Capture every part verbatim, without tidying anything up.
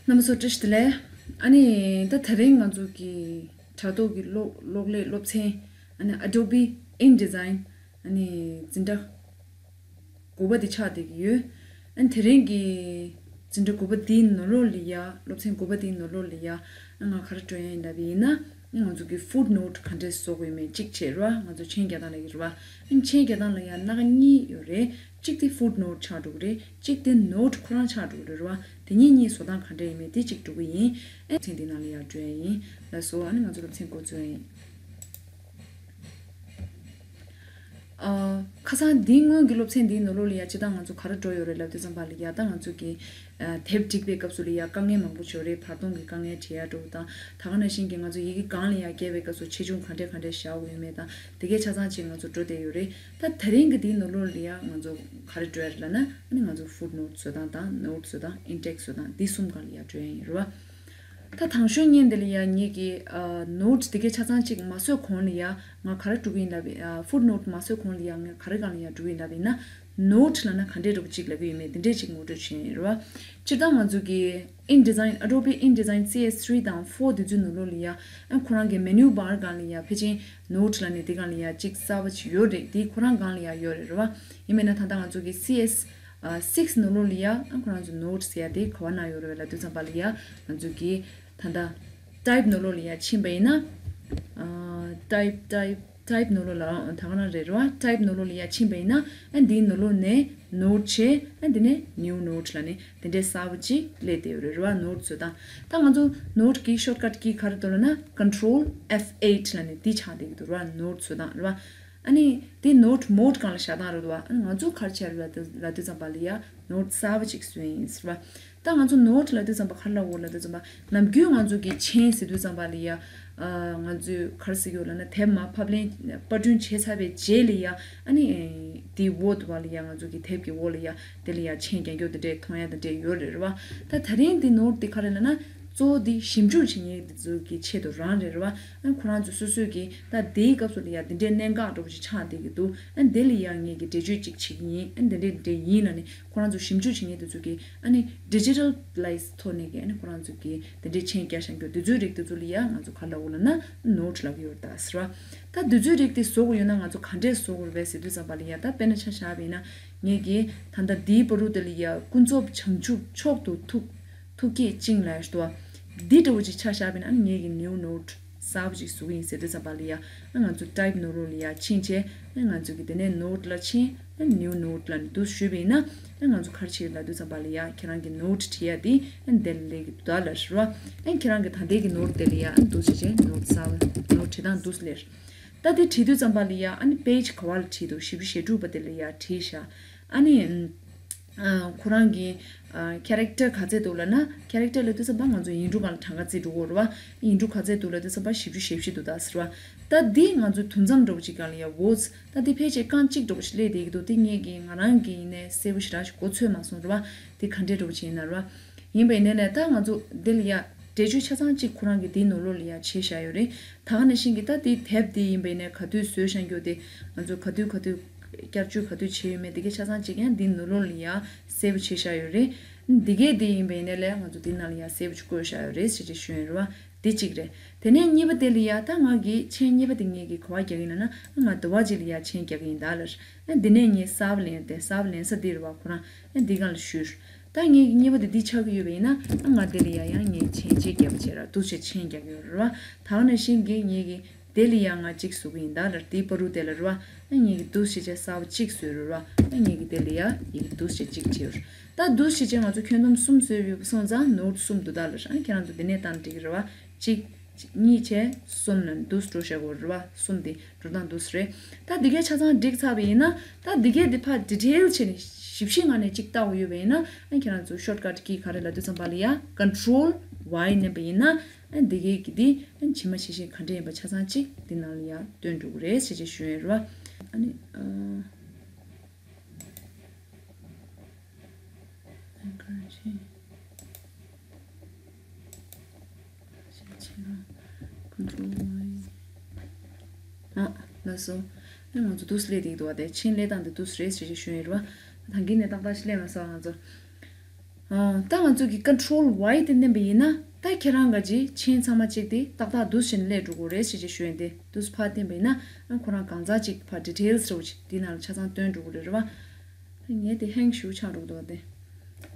རྣམ་པ་ཚོ་བཀྲ་ཤིས་བདེ་ལེགས། ཨ་ནི་ད་དེ་རིང་ང་ཚོ་གི་དྲ་ཐོག་གི་གློག་གློག་ཀླད་སློབ་ཚན། ཨ་ནི་Adobe InDesign། ཨ་ནི་འཛིན་གྲྭ་དགུ་པ་དེ་ཆགས་བསྡད་ཀྱི་ཡོད། ཨ་ནི་དེ་རིང་གི་འཛིན་གྲྭ་དགུ་པ་དེའི་ནང་ལོགས་ལ་ཡ། སློབ་ཚན་དགུ་པ་དེའི་ནང་ལོགས་ལ་ཡ། ཨ་ང་ག་རེ་འགྲོ་ཡ་ཡིན་ལབ་པ་ཡིན་ན། ང་ཚོ་གི་footnote ག་འདྲས་བཟོ་དགོས་མེད་གཅིག་བྱས་རེད་བ། ང་ཚོ་མཆན་རྒྱག་སྟངས་ལ་ཡིན་རེད་བ། ཨ་ནི་མཆན་རྒྱག་སྟངས་ལ་ཡ་སྣ་ཁ་གཉིས་ཡོད་རེད། གཅིག་དེ་footnote ཆགས་འགྲོ་གི་རེད། གཅིག་དེ་note ཁོ་རང་ཆགས་འགྲོ་གི་རེད་བ། དེ་གཉིས་གཉིས་བཟོ་སྟངས་ག་འདྲ་ཡིན་མིན་དེ་གཅིག་འགྲོ་གི་ཡིན། ཨ་ཚན་འདི་ནང་ལ་ཡར་འགྲོ་ཡ་ཡིན། ལགས་སོ། ཨ་ནི་ང་ཚོ་སློབ་ཚན་འགོ་འཛུགས་ཡ་ཡིན། ཨ། ཁ་སང་འདིའི་སྔོན་གྱི་སློབ་ཚན་འདིའི་ནང་ལོགས་ལ་ཡ་སྤྱིར་བཏང་ང་ཚོ་ག་རེ་འགྲོ་ཡོད་རེད་ལབ་དུས་ཙམ་པ་ལ་ཡ། ད་ང་ཚོ་གི་ཨ། དེབ་སྒྲིག་པའི་སྐབས་སུ་ལ་ཡ་དཀའ་ངལ་མང་པོ་ཡོད་རེད། བར་སྟོང་གི་དཀའ་ངལ་འཕྲད་ཡ་འགྲོ་དང་། ད་ག་ནང་བཞིན་གྱི་ང་ཚོ་ཡི་གེ་སྒང་ལ་ཡ་བཀལ་བའི་སྐབས་སུ་ཆེ་ཆུང་ག་འདྲས་ག་འདྲས་བཞག་དགོས་ཡོད་མེད་དང་། དེ་གའི་ཆ་ཚང་ཅིག་ང་ཚོ་འགྲོ་བསྡད་ཡོད་རེད། ད་དེ་རིང་གི་འདིའི་ནང་ལོགས་ལ་ཡ་ང་ཚོ་ག་རེ་འགྲོ་ཡ་རེད་ལབ་ན། ཨ་ནི་ང་ཚོ་footnote བཟོ་སྟངས་དང་note བཟོ་སྟངས་index བཟོ་སྟངས་འདི་གསུམ་སྒང་ལ་ཡ་འགྲོ་ཡ་ཡིན་རེད་བ། ད་དང་ཤོས་ཉིན་འདི་ལ་ཡ་ངེད་ཀྱི་ཨ། note འདི་གའི་ཆ་ཚང་ཅིག་མ་བཟོས་གོང་ལ་ཡ་ང་ག་རེ་འགྲོ་གི་ཡིན་ལབ་པ་ཡིན། ཨ། footnote མ་བཟོས་གོང་ལ་ཡ་ང་ག་རེ་སྒང་ལ་ཡ་འགྲོ་གི་ཡིན་ལབ་པ་ཡིན་ན། note ལབ་ན་ག་འདྲས་འདྲ་པོ་ཅིག་ལབ་ཀྱི་ཡོད་མེད་འདི་འདྲས་ཅིག་ངོ་སྤྲོད་བྱས་ཡིན་རེད་བ། སྤྱིར་བཏང་ང་ཚོ་གི་InDesign Adobe InDesign CS three དང་four འདི་ཚོའི་ནང་ལོགས་ལ་ཡ། ཨ། ཁོ་རང་གི་menu bar སྒང་ལ་ཡ་ཕལ་ཆེར་note ལབ་ནས་འདི་སྒང་ལ་ཡ་ཅིག་གསར་པ་ཅིག་ཡོད་རེད། འདི་ཁོ་རང་སྒང་ལ་ཡ་ཡོད་རེད་རེད་བ། ཡིན་མིན་ན་ད་ལྟ་ང་ཚོ་གི་CS ཨ། six ནང་ལོགས་ལ་ཡ། ཨ། ཁོ་རང་ཚོ་note ཟེར་ཡ་དེ་ག་བ་ན་ཡོད་རེད་ལབ་དུས་ཙམ་པ་ལ་ཡ། ང་ཚོ་གི་ད་ལྟ་type ནང་ལོགས་ལ་ཡ་ཕྱིན་པ་ཡིན་ན། ཨ། type type type ནང་ལོགས་ལ་ད་ག་ན་རེད་རེད་བ། type ནང་ལོགས་ལ་ཡ་ཕྱིན་པ་ཡིན་ན། ཨ། འདིའི་ནང་ལོགས་ནས་note བྱས། ཨ། འདི་ནས་new note ལབ་ནས་དེ་འདྲའི་གསར་པ་ཅིག་སླེབས་བསྡད་ཡོད་རེད་རེད་བ། note བཟོ་སྟངས། ད་ང་ཚོ་note གི་shortcut key ག་རེ་འདུག་ལབ་ན། control F eight ལབ་ནས་འདི་ཆགས་བསྡད་ཀྱི་འདུག་རེད་བ། note བཟོ་སྟངས་རེད་བ། ཨ་ནི་དེ་note mode སྒང་ལ་བཞག་སྟངས་རེད་འདུག་བ། ཨ་ནི་ང་ཚོ་ག་རེ་བྱས་རེད་ལབ་དུས་ཙམ་པ་ལ་ཡ་note གསར་པ་ཅིག་བཟོས་ཡིན་ཟེར་བ། ད་ང་ཚོ་note ལབ་དུས་ཙམ་པ་ག་རེ་ལབ་དགོས་ལབ་དུས་ཙམ་པ། ནམ་རྒྱུན་ང་ཚོ་གི་མཆན་ཟེར་དུས་ཙམ་པ་ལ་ཡ། ཨ། ང་ཚོས་ག་རེ་ཟེར་གྱི་ཡོད་ལབ་ན། དེབ་མར་ཕབ་ལེན་པར་སྐྲུན་བྱས་ཚར་བའི་རྗེས་ལ་ཡ། ཨ་ནི་དེའི་འོག་ཏུ་བ་ལ་ཡ། ང་ཚོ་གི་དེབ་ཀྱི་འོག་ལ་ཡ་དེ་ལ་ཡ་མཆན་རྒྱག་རྒྱུ་དེ་འདྲས་མཐོང་ཡ་དེ་འདྲས་ཡོད་རེད་རེད་བ། ད་དེ་རིང་འདི་note འདི་ག་རེ་ལབ་ན། གཙོ་བོ་འདི་ཞིབ་འཇུག་བྱེད་མཁན་དེ་ཚོ་གི་ཆེད་དུ་རང་རེད་རེད་བ། ཨ། ཁོ་རང་ཚོ་སོ་སོས་ཀྱི་ད་འདིའི་སྐབས་སུ་ལ་ཡ་འདི་འདྲའི་གནད་འགག་འདྲ་པོ་ཞིག་ཆགས་བསྡད་ཀྱི་འདུག་ཨ། འདི་ལ་ཡ་ངེད་ཀྱིས་འགྲེལ་བརྗོད་ཅིག་བྱེད་ཀྱི་ཡིན། ཨ། འདི་འདྲའི་འདི་འདྲའི་ཡིན་ལབ་ནས་ཁོ་རང་ཚོ་ཞིབ་འཇུག་བྱེད་མཁན་དེ་ཚོ་གིས། ཨ་ནི་digitalize ཐོག་ནས་ཀྱི། ཨ་ནི་ཁོ་རང་ཚོ་གིས་འདི་འདྲའི་མཆན་རྒྱག་བཞག་རྒྱུ་དེ་ཚོའི་རིགས་དེ་ཚོ་ལ་ཡ་ང་ཚོ་ག་རེ་ལབ་དགོས་ལབ་ན། note ལབ་ཀྱི་ཡོད་རེད་ད་ཟེར་བ། ད་དེ་ཚོའི་རིགས་དེ་བཟོ་དགོས་ཡོད་ན་ང་ཚོ་ག་འདྲས་བཟོ་དགོས་རེད་པས་ཟེར་དུས་ཙམ་པ་ལ་ཡ། ད་དཔེར་ན་ཆ་བཞག་པ་ཡིན་ན། ངེད་ཀྱིས་ད་ལྟ་འདིའི་བར་དུ་དེ་ལ་ཡ། ཀུན་རྫོབ་བྱང་ཆུབ་མཆོག་ཏུ་ཐུགས་ཐུགས་བསྐྱེད་ཅིང་ལ་ཡ་ཞུ་བ། འདི་འདྲ་བོ་ཅིག་ཆ་བཞག་པ་ཡིན་ན། ཨ་ནི་ངེད་ཀྱིས་new note གསར་པ་ཅིག་བཟོ་གི་ཡིན་ཟེར་དུས་ཙམ་པ་ལ་ཡ། ཨ། ང་ཚོ་type ནང་ལོགས་ལ་ཡ་ཕྱིན་བྱས། ཨ། ང་ཚོ་གི་དེ་ནས་note ལ་ཕྱིན། ཨ། new note ལབ་ནས་འདུག་ཞུས་པ་ཡིན་ན། ཨ། ང་ཚོ་ག་རེ་བྱེད་ཀྱི་ལབ་དུས་ཙམ་པ་ལ་ཡ། ཁྱེད་རང་གི་note བྲིས་ཡ་དེ། ཨ། འདི་ལ་སླེབས་ཀྱི་འདུག་ད་ལབ་རེད་བ། ཨ། ཁྱེད་རང་གི་ད་ལྟའི་གི་note དེ་ལ་ཡ། ཨ། འདུག་བྱས་བྱས་note གསར་པ་note བྲིས་སྟངས་འདུག་སླེབས། ད་དེ་བྲིས་དུས་ཙམ་པ་ལ་ཡ། ཨ་ནི་page ག་བ་ལ་བྲིས་འདུག་བཞི་བཅུ་ཞེ་དྲུག་པ་དེ་ལ་ཡ་བྲིས་ཤག་ཨ་ནི། ཨ། ཁོ་རང་གི། ཨ། character ག་ཚད་འདུག་ལབ་ན། character ལབ་དུས་ཙམ་པ་ང་ཚོ་ཡིག་འབྲུ་སྒང་ལ་གྲངས་ཀ་བརྩི་འགྲོ་གི་རེད་བ། ཡིག་འབྲུ་ག་ཚད་འདུག་ལབ་དུས་ཙམ་པ་བཞི་བཅུ་ཞེ་བཞི་འདུག་ད་ཟེར་བ། ད་འདི་ང་ཚོ་དུམ་མཚམས་འདྲ་པོ་ཅིག་སྒང་ལ་ཡ། words ད་འདི་ཕལ་ཆེར་རྐང་གཅིག་འདྲ་པོ་ཞིག་སླེབས་བསྡད་ཀྱི་འདུག་དེ་ངེད་ཀྱིས་ང་རང་གིས་ནས་གསལ་པོ་ཞེ་དྲག་ཞིག་གོ་ཚོད་མ་སོང་རེད་བ། དེ་ག་འདྲས་འདྲ་པོ་ཅིག་ཡིན་ན་རེད་བ། ཡིན་པ་ཡིན་ནའི་ལས། ད་ང་ཚོ་འདི་ལ་ཡ་འགྲེལ་བརྗོད་ཆ་ཚང་གཅིག་ཁོ་རང་གིས་འདིའི་ནང་ལོགས་ལ་ཡ་བྱས་བཞག་ཡོད་རེད། ད་ག་ནང་བཞིན་གྱི་ད་འདི་དེབ་འདི་ཡིན་པ་ཡིན་ནའི་ག་དུས་བཟོས་བཞག་རྒྱུ་དེ། ང་ཚོ་ག་དུས་ག་དུས་བསྐྱར་བཅོས་ག་དུས་བྱས་ཡོད་མེད་དེ་གའི་ཆ་ཚང་གཅིག་ཡང་འདིའི་ནང་ལོགས་ལ་ཡ་གསལ་པོ་བྱས་བཞག་ཡོད་རེད། འདི་གའི་འདི་ཡིན་པ་ཡིན་ནའི་ལས་ང་ཚོ་འདི་ནང་ལ་ཡ་གསལ་པོ་ཅིག་བཀོད་བཞག་ཡོད་རེད་ཟེར་ཅིག་ཞུ་ཡོད་རེད་བ། འདི་གཅིག་རེད། དེ་ནས་གཉིས་པ་དེ་ལ་ཡ། ད་ང་གིས་མཆན་གཉིས་པ་དེ་ངེད་ཀྱིས་ག་བ་རྒྱག་གི་ཡིན་ལབ་ན། ང་འདི་བ་ཅིག་ལ་ཡ་མཆན་རྒྱག་གི་ཡིན་ད་ལབ། ཨ། འདི་ནས་ངས་གསར་པ་ལེན་ཏེ། གསར་པ་ལེན་ས་འདི་རེད་བ། ཁོ་རང་། ཨ། འདི་སྒང་ལ་བཞུར། ད་ངེད་ཀྱི་གཉིས་པ་དེ་འདི་ཆགས་ཀྱི་ཡོད་པ་ཡིན་ན། ཨ། ང་དེ་ལ་ཡ་ཡང་ངས་མཆན་གཅིག་རྒྱབ་པ་བྱས་ར། འདུག་སེ་མཆན་རྒྱག་གི་ཡོད་རེད་བ། ད་ག་ནང་བཞིན་གྱི་ངེད་ཀྱི་དེ་ལ་ཡ་ང་གཅིག་བཟོ་གི་ཡིན་ད་ལབ། དེའི་བར་དུ་དེ་ལ་རེད་བ། ཨ། ངེད་ཀྱི་འདུག་སེ་བྱས་གསར་པ་གཅིག་བཟོས་རེད་བ། ཨ། ངེད་ཀྱི་དེ་ལ་ཡ་ཡི་གེ་འདུག་སེ་གཅིག་བྱས་རེད། ད་འདུག་སེ་བྱས་ང་ཚོ་ཁྱོན་བསྡོམས་གསུམ་བཟོས་ཡོད་པ་སོང་ཙང་note གསུམ་འདུག་ད་ལབ། ཨ། ཁྱེད་རང་ཚོ་དེ་ནས་བཏང་འགྲིག་གི་རེད་བ། གཅིག་གཉིས་བྱས་གསུམ་ལ་འདུག་སེ་འགྲོ་བཞག་གི་རེད་བ། གསུམ་དེ་འགྲོ་སྟངས་འདུག་སེ་རེད། ད་འདི་གའི་ཆ་ཚང་འགྲིག་ཚར་བ་ཡིན་ན། ད་འདི་གའི་འདི་ཕར་detail བྱས་ནས་ཞིབ་ཞིབ་ངང་ནས་གཅིག་ལྟ་དགོས་ཡོད་པ་ཡིན་ན། ཨ། ཁྱེད་རང་ཚོ་shortcut key ག་རེ་ལབ་དུས་ཙམ་པ་ལ་ཡ། control Y མནན་པ་ཡིན་ན། ཨ། འདི་གའི་གི་འདི། ཨ། ཇི་མ་ཇི་བཞིན་ག་འདྲ་ཡིན་པ་ཆ་ཚང་གཅིག་འདི་ནང་ལ་ཡ་སྟོན་འགྲོ་གི་རེད་ཟེར་ཅིག་ཞུ་ཡོད་རེད་བ། ཨ་ནི། ཨ། Encouraging. Control Y. ཨ། ལགས་སོ། ཨ། ང་ཚོ་འདུག་སེ་སླེབས་བསྡད་འདུག་བ། དེ་མཆན་སླེབས་སྟངས་དེ་འདུག་སེ་རེད་ཟེར་ཅིག་ཞུ་ཡོད་རེད་བ། ད་གིན་ནས་ཏག་ཏག་ཞིག་སླེབས་མ་སོང་ང་ཚོ། ཨ། ད་ང་ཚོ་གི་Control Y དེ་མནན་པ་ཡིན་ན། ད་ཁྱེད་རང་ག་ཅི་མཆན་ཚང་མ་གཅིག་དེ་ཏག་ཏག་འདུག་བྱས་ནས་སླེབས་འགྲོ་གི་རེད་ཞེས་ཅིག་ཞུ་ཡིན་ཏེ། འདུག་ཕར་བསྟན་པ་ཡིན་ན། ཨ། ཁོ་རང་གང་ཟག་གཅིག་ཕར་Details འདྲ་བོ་ཅིག་དེའི་ནང་ལ་ཆ་ཚང་སྟོན་འགྲོ་གི་རེད། རེད་བ། ངས་དེ་Hang ཞུ་ཆགས་འགྲོ་གི་འདུག་བ་དེ།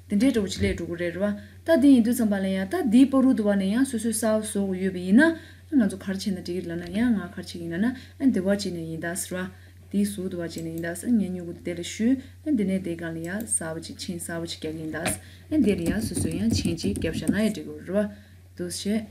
དེ་འདྲའི་འདྲ་བོ་ཅིག་སླེབས་འགྲོ་གི་རེད། རེད་བ། ད་དེ་ཡིན་དུས་ཙམ་པ་ལ་ཡང་ད་དེའི་བར་དུ་བ་ནས་ཡང་སོ་སོའི་གསར་པ་བཟོ་དགོས་ཡོད་པ་ཡིན་ན། ང་ཚོ་ག་རེ་བྱས་ན་འགྲིག་གི་ལབ་ན། ཡང་ང་ག་རེ་བྱེད་ཀྱི་ཡིན་ལབ་ན། ཨ། འདི་བ་བྱས་ནས་ཡིན་ད་ཟེར་བ། དེའི་ཟུར་དུ་བ་བྱས་ནས་ཡིན་ད་ཟེར། ངས་མྱུ་གུ་དེ་ལ་ཞུས། ཨ། འདི་ནས་དེའི་སྒང་ལ་ཡ་གསར་པ་ཅིག་མཆན་གསར་པ་ཅིག་རྒྱག་གི་ཡིན་ད་ཟེར། ཨ། འདི་ལ་ཡ་སོ་སོས་ཡང་མཆན་ཅིག་བརྒྱབ་བཞག་ན་ཡང་འགྲིག་གི་རེད་བ། འདུག་བྱས།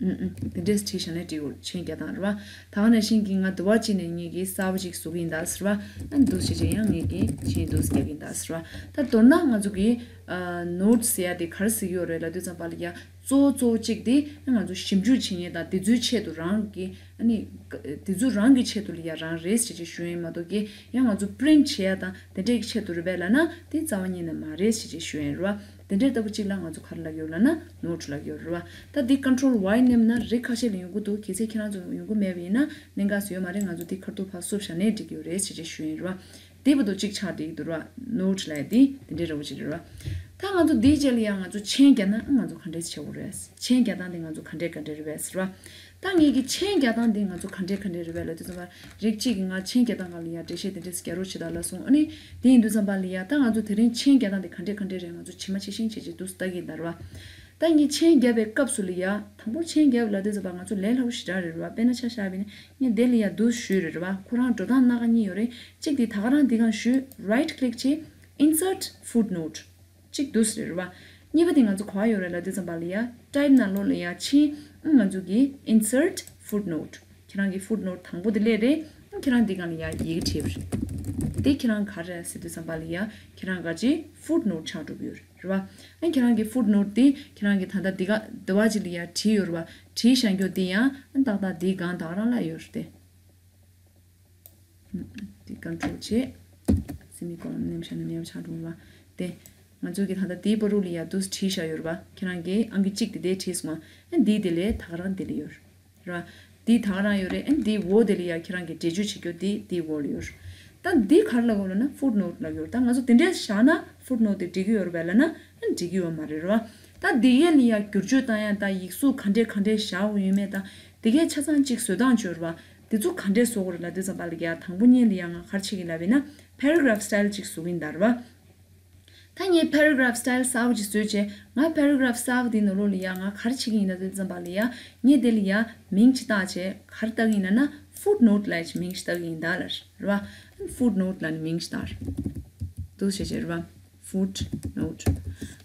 ཨུམ་ཨུམ། དེ་འདྲས་བྲིས་བཞག་ན་འགྲིག་གི་རེད། མཆན་རྒྱག་སྟངས་རེད་བ། ད་ག་ནང་བཞིན་གྱི་ང་འདི་བ་བྱས་ནས་ངེད་ཀྱིས་གསར་པ་ཅིག་བཟོ་གི་ཡིན་ད་ཟེར་བ། ཨ། འདུག་བྱས་བྱས་ཡང་ངེད་ཀྱིས་མཆན་འདུག་རྒྱག་གི་ཡིན་ད་ཟེར་བ། ད་མདོར་ན་ང་ཚོ་གི། ཨ། Notes ཟེར་ཡ་དེ་ག་རེ་ཟེར་གྱི་ཡོད་རེད་ལབ་དུས་ཙམ་པ་ལ་ཡ། གཙོ་བོ་གཙོ་བོ་གཅིག་དེ་ང་ཚོ་ཞིབ་འཇུག་བྱེད་མཁན་དང་དེ་ཚོའི་ཆེད་དུ་རང་གི། ཨ་ནི། དེ་ཚོ་རང་གི་ཆེད་དུ་ལ་ཡ་རང་རེད་ཟེར་ཅིག་ཞུ་ཡིན་མ་གཏོགས་ཀྱི། ཡང་ང་ཚོ་print བྱེད་ཡ་དང་དེ་འདྲའི་ཆེད་དུ་རེད་པས་ལབ་ན། དེ་རྩ་བ་ཉིད་ནས་མ་རེད་ཟེར་ཅིག་ཞུ་ཡིན། རེད་བ། དེ་འདྲའི་ལྟ་བུ་གཅིག་ལ་ང་ཚོ་ག་རེ་ལབ་ཡོད་ལབ་ན། Note ལབ་ཡོད་རེད་བ། ད་འདི་Control Y མནན་ན་རིགས་ཁ་ཤས་ལ་ཡོང་གི་འདུག་གལ་སྲིད་ཁྱེད་རང་ཚོ་ཡོང་གི་མེད་པ་ཡིན་ན་གནད་འགག་ཡོད་མ་རེད། ང་ཚོ་འདི་ཁ་ཐུག་ཕར་བསུབ་བཞག་ནའི་འགྲིག་གི་ཡོད་རེད་ཟེར་ཅིག་ཞུ་ཡིན། རེད་བ། དེ་བར་དུ་གཅིག་ཆགས་བསྡད་ཀྱི་འདུག་ར། Note ལབ་ཡ་དེ་དེ་འདྲའི་འདྲ་བོ་ཅིག་རེད་ར། ད་ང་ཚོ་འདིའི་རྗེས་ལ་ཡང་ང་ཚོ་མཆན་རྒྱག་ན་ང་ཚོ་ག་འདྲས་བྱེད་དགོས་རེད། མཆན་རྒྱག་སྟངས་དེ་ང་ཚོ་ག་འདྲས་ག་འདྲས་རེད་པས་ཟེར་བ། ད་ངེད་ཀྱི་མཆན་རྒྱག་སྟངས་དེ་ང་ཚོ་ག་འདྲས་ག་འདྲས་རེད་པས་ལབ་དུས་ཙམ་པ། རིགས་གཅིག་གིས་ང་མཆན་རྒྱག་སྟངས་སྒང་ལ་ཡང་འགྲེལ་བཤད་དེ་འདྲས་རྒྱག་རོགས་བྱེད་དང་ལབ་སོང་། ཨ་ནི་དེ་ཡིན་དུས་ཙམ་པ་ལ་ཡང་ད་ང་ཚོ་དེ་རིང་མཆན་རྒྱག་སྟངས་དེ་ག་འདྲས་ག་འདྲས་རེད། ང་ཚོ་ཇི་མ་ཇི་བཞིན་བྱས་བྱས་འདུག་སེ་ལྟ་གི་ཡིན་ད། རེད་བ། ད་ངས་མཆན་རྒྱབ་པའི་སྐབས་སུ་ལ་ཡ། དང་པོ་མཆན་རྒྱབ་ལབ་དུས་ཙམ་པ་ང་ཚོ་ལས་སླ་པོ་ཞེ་དྲག་རེད། རེད་བ། དཔེར་ན་ཆ་བཞག་པ་ཡིན་ན་ངས་འདི་ལ་ཡ་འདུག་སེ་ཞུས་རེད། རེད་བ། ཁོ་རང་འགྲོ་སྟངས་སྣ་ཁ་གཉིས་ཡོད་རེད། གཅིག་དེ་ད་ག་རང་འདི་སྒང་ཞུས། Right click བྱས། Insert footnote གཅིག་འདུག་སེ་རེད། རེད་བ། གཉིས་པ་དེ་ང་ཚོ་ག་པར་ཡོད་རེད་ལབ་དུས་ཙམ་པ་ལ་ཡ། Type ནང་ལོགས་ལ་ཡ་ཕྱིན། ཨ། ང་ཚོ་གི་Insert footnote། ཁྱེད་རང་གི་footnote དང་པོ་དེ་སླེབས་རེད། ཨ། ཁྱེད་རང་འདི་སྒང་ལ་ཡ་ཡི་གེ་བྲིས་པ་རེད། དེ་ཁྱེད་རང་ག་རེ་རེད་ཟེར་དུས་ཙམ་པ་ལ་ཡ། ཁྱེད་རང་ག་ཅི་footnote ཆགས་འགྲོ་གི་ཡོད་རེད། རེད་བ། ཨ། ཁྱེད་རང་གི་footnote དེ་ཁྱེད་རང་གི་ད་ལྟ་འདི་ག་འདི་བ་ཅིག་ལ་ཡ་བྲིས་ཡོད་རེད་བ། བྲིས་བཞག་རྒྱུ་དེ་ཡང་ཨ་ཏག་ཏག་འདི་སྒང་ད་ག་རང་ལ་ཡོད་རེད་དེ། འདི་Control བྱས། Semicolon མནན་བཞག་ན་མེད་པ་ཆགས་འགྲོ་བ། དེ། ང་ཚོ་གི་ད་ལྟ་དེའི་བར་དུ་ལ་ཡ་འདུག་སེ་བྲིས་བཞག་ཡོད་རེད་བ། ཁྱེད་རང་གི་ཨང་ཀི་གཅིག་དེ་དེ་བྲིས་སོང་བ། ཨ། འདི་དེ་ལས་ད་ག་རང་དེ་ལ་ཡོད་རེད། རེད་བ། འདི་ད་ག་རང་ཡོད་རེད། ཨ། འདི་འོག་དེ་ལ་ཡ་ཁྱེད་རང་གིས་འགྲེལ་བརྗོད་བྱེད་རྒྱུ་དེ་འདི་འོག་ལ་ཡོད་རེད། ད་འདི་ག་རེ་ལབ་དགོས་ལབ་ན་footnote ལབ་ཡོད་རེད། ད་ང་ཚོ་དེ་འདྲས་བཞག་ན་footnote དེ་འགྲིག་གི་ཡོད་རེད་པས་ལབ་ན། ཨ། འགྲིག་གི་ཡོད་མ་རེད། རེད་བ། ད་འདི་གས་ལ་ཡ་བསྒྱུར་བཅོས་བཏང་ཡ་དང་ཡིག་གཟུགས་ག་འདྲས་ག་འདྲས་བཞག་དགོས་ཡོད་མེད་དང་། འདི་གས་ཆ་ཚང་གཅིག་བཟོ་སྟངས་བྱོས་རེད་བ། འདི་ཚོ་ག་འདྲས་བཟོ་དགོས་རེད་ལབ་དུས་ཙམ་པ་ལ་ཡ། དང་པོ་ཉིད་ལ་ཡ་ང་ག་རེ་བྱེད་ཀྱི་ལབ་ཡིན་ན་paragraph style གཅིག་བཟོ་གི་ཡིན་ད། རེད་བ། ད་ངས་paragraph style གསར་པ་ཅིག་བཟོས་བྱས། ང་paragraph གསར་པ་དེའི་ནང་ལོགས་ལ་ཡ་ང་ག་རེ་བྱེད་ཀྱི་ཡིན་ལབ་དུས་ཙམ་པ་ལ་ཡ། ངས་དེ་ལ་ཡ་མིང་ཅིག་བཏགས་བྱས་ག་རེ་བཏགས་ཀྱི་ཡིན་ལབ་ན་footnote ལབ་ཡ་ཅིག་མིང་ཅིག་བཏགས་ཀྱི་ཡིན་ད་ལབ། རེད་བ། footnote ལབ་ནས་མིང་ཅིག་བཏགས། འདུག་སེ་བྱས་བྱས། རེད་བ། Footnote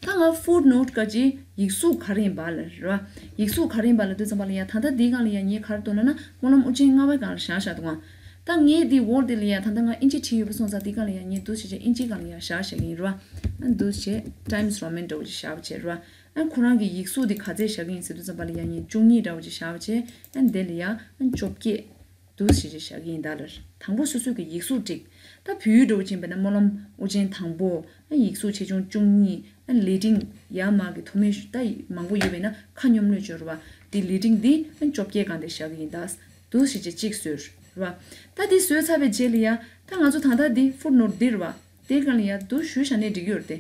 ད་ང་footnote ག་ཅི་ཡིག་གཟུགས་ག་རེ་ཡིན་པ་ལབ། རེད་བ། ཡིག་གཟུགས་ག་རེ་ཡིན་པ་ལབ་དུས་ཙམ་པ་ལ་ཡ། ད་ལྟ་འདིའི་སྒང་ལ་ཡ་ངས་ག་རེ་འདུག་ལབ་ན་སྨོན་ལམ་དབུ་ཅན་ལྔ་པའི་སྒང་ལ་བཞག་བཞག་འདུག་ཨང་། ད་ངས་འདི་word འདི་ལ་ཡ་ད་ལྟ་ང་ཨིན་ཇི་བྲིས་ཡོད་པ་སོང་ཙང་འདི་སྒང་ལ་ཡ་ངས་འདུག་སེ་བྱས་ཨིན་ཇི་སྒང་ལ་ཡ་བཞག་བཞག་གི་ཡིན། རེད་བ། ཨ། འདུག་སེ་བྱས་Times Roman འདྲ་བོ་ཅིག་བཞག་པ་བྱས། རེད་བ། ཨ། ཁོ་རང་གི་ཡིག་གཟུགས་འདི་ག་ཚད་བཞག་གི་ཡིན་ཟེར་དུས་ཙམ་པ་ལ་ཡ་ངས་བཅུ་གཉིས་འདྲ་བོ་ཅིག་བཞག་པ་བྱས། ཨ། འདི་ལ་ཡ་ཨ་བཅོ་བརྒྱད། འདུག་སེ་བྱས་བཞག་གི་ཡིན་ད་ལབ། དང་པོ་སོ་སོ་གི་ཡིག་གཟུགས་བྲིས། ད་བོད་ཡིག་འདྲ་བོ་ཅིག་ཡིན་པ་ན་སྨོན་ལམ་དབུ་ཅན་དང་པོ། ཨ། ཡིག་གཟུགས་ཆེ་ཆུང་བཅུ་གཉིས། ཨ། leading ཡར་མར་གྱི་མཐོ་དམན་ད་མང་པོ་ཡོད་པས་ན་ཁ་སྙོམས་ལོས་བྱོས། རེད་བ། དེ་leading འདི་ཨ་བཅོ་བརྒྱད་སྒང་དེ་བཞག་གི་ཡིན་ད། འདུག་སེ་བྱས་གཅིག་བཟོས། རེད་བ། ད་འདི་བཟོས་ཚར་བའི་རྗེས་ལ་ཡ། ད་ང་ཚོ་ད་ལྟ་འདི་footnote འདི་རེད་བ། དེ་སྒང་ལ་ཡ་འདུག་ཞུས་བཞག་ནའི་འགྲིག་གི་ཡོད་རེད་དེ།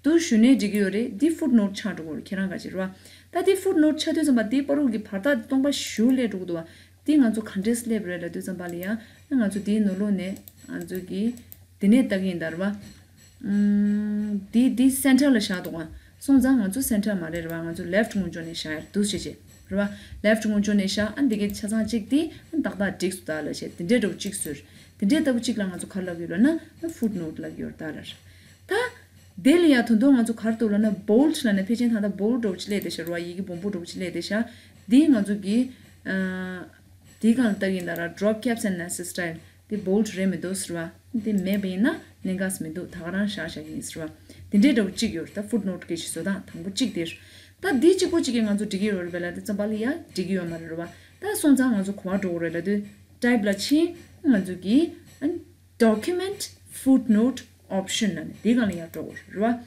འདུག་ཞུས་ནའི་འགྲིག་གི་ཡོད་རེད། འདི་footnote ཆགས་འགྲོ་གི་རེད། ཁྱེད་རང་ག་ཅི་རེད་བ། ད་འདི་footnote ཆགས་དུས་ཙམ་པ་འདིའི་བར་དུ་གི་བར་ཐག་སྟོང་པ་ཞེ་པོ་སླེབས་འགྲོ་གི་འདུག་བ། འདི་ང་ཚོ་ག་འདྲས་སླེབས་རེད་ལབ་དུས་ཙམ་པ་ལ་ཡ། ང་ཚོ་འདིའི་ནང་ལོགས་ནས་ང་ཚོ་གི་འདི་ནས་ལྟ་གི་ཡིན་ད། རེད་བ། ཨུམ། འདི་འདི་center ལ་བཞག་འདུག་ག་སོང་ཙང་ང་ཚོ་center མ་རེད། རེད་བ། ང་ཚོ་left ངོས་ཕྱོགས་ནས་བཞག་ཡ་འདུག་སེ་བྱས། རེད་བ། left ངོས་ཕྱོགས་ནས་བཞག་ཨ། འདི་གའི་ཆ་ཚང་གཅིག་དེ་ཨ་ཏག་ཏག་འགྲིག་སོང་ད་ལབ་བྱས། དེ་འདྲའི་འདྲ་བོ་གཅིག་བཟོས། དེ་འདྲའི་ལྟ་བུ་གཅིག་ལ་ང་ཚོ་ག་རེ་ལབ་ཡོད་ལབ་ན་footnote ལབ་ཡོད་ད་ལབ། ད་དེ་ལ་ཡ་ད་དུང་ང་ཚོ་ག་རེ་འདུག་ལབ་ན་bold ལབ་ནས་ཕལ་ཆེར་ད་ལྟ་bold འདྲ་བོ་ཅིག་སླེབས་བསྡད་ཤག་རེད་བ། ཡི་གེ་སྦོམ་པོ་འདྲ་བོ་ཅིག་སླེབས་བསྡད་ཤག་འདི་ང་ཚོ་གི་ཨ། དེའི་སྒང་ལ་ལྟ་གི་ཡིན་ད་ར། Drop caps and nasty style དེ་bold རེད་མི་འདུག་ཟེར་བ། དེ་མེད་པ་ཡིན་ན་གནད་འགག་མི་འདུག་ད་ག་རང་བཞག་བཞག་གི་ཡིན་ཟེར་བ། དེ་འདྲའི་འདྲ་བོ་གཅིག་ཡོད་རེད། ད་footnote གི་ཅིག་བཟོ་སྟངས་དང་པོ་གཅིག་དེ་རེད། ད་འདི་གཅིག་པོ་གཅིག་གིས་ང་ཚོ་འགྲིག་གི་ཡོད་རེད་པས་ལབ་དུས་ཙམ་པ་ལ་ཡ་འགྲིག་གི་ཡོད་མ་རེད། རེད་བ། ད་སོང་ཙང་ང་ཚོ་ག་པར་འགྲོ་དགོས་རེད་ལབ་དུས་type ལ་ཕྱིན། ང་ཚོ་གི་ཨ། Document footnote option ལབ་ནས་དེའི་སྒང་ལ་ཡ་འགྲོ་དགོས་རེད། རེད་བ།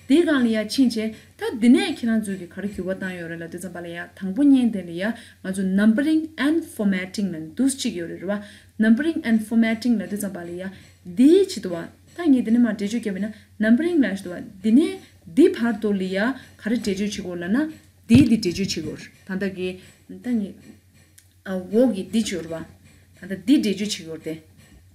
དེའི་སྒང་ལ་ཡ་ཕྱིན་བྱས། ད་འདི་ནས་ཁྱེད་རང་ཚོས་ཀྱིས་ག་རེ་འགྱུར་བ་བཏང་ཡོད་རེད་ལབ་དུས་ཙམ་པ་ལ་ཡ། དང་པོ་ཉིད་དེ་ལ་ཡ་ང་ཚོ་numbering and formatting ལབ་ནས་འདུག་སེ་གཅིག་ཡོད་རེད། རེད་བ། Numbering and formatting ལབ་དུས་ཙམ་པ་ལ་ཡ་འདིའི་ཆེད་དུ་བ། ད་ངས་འདི་ནས་མར་འགྲེལ་བརྗོད་བརྒྱབ་པ་ཡིན་ན་numbering ལབ་ཡ་ཆེད་དུ་བ་འདི་ནས་ འདི་བར་དུ་ལ་ཡ་ག་རེ་འགྲེལ་བརྗོད་བྱེད་དགོས་ལབ་ན། འདི་འདི་འགྲེལ་བརྗོད་བྱེད་དགོས། ད་ལྟ་གི་ད་ནི་ཨ་འོག་གི་འདི་བྱོས་ར་བ། ད་ལྟ་འདི་འགྲེལ་བརྗོད་བྱེད་དགོས་ཏེ།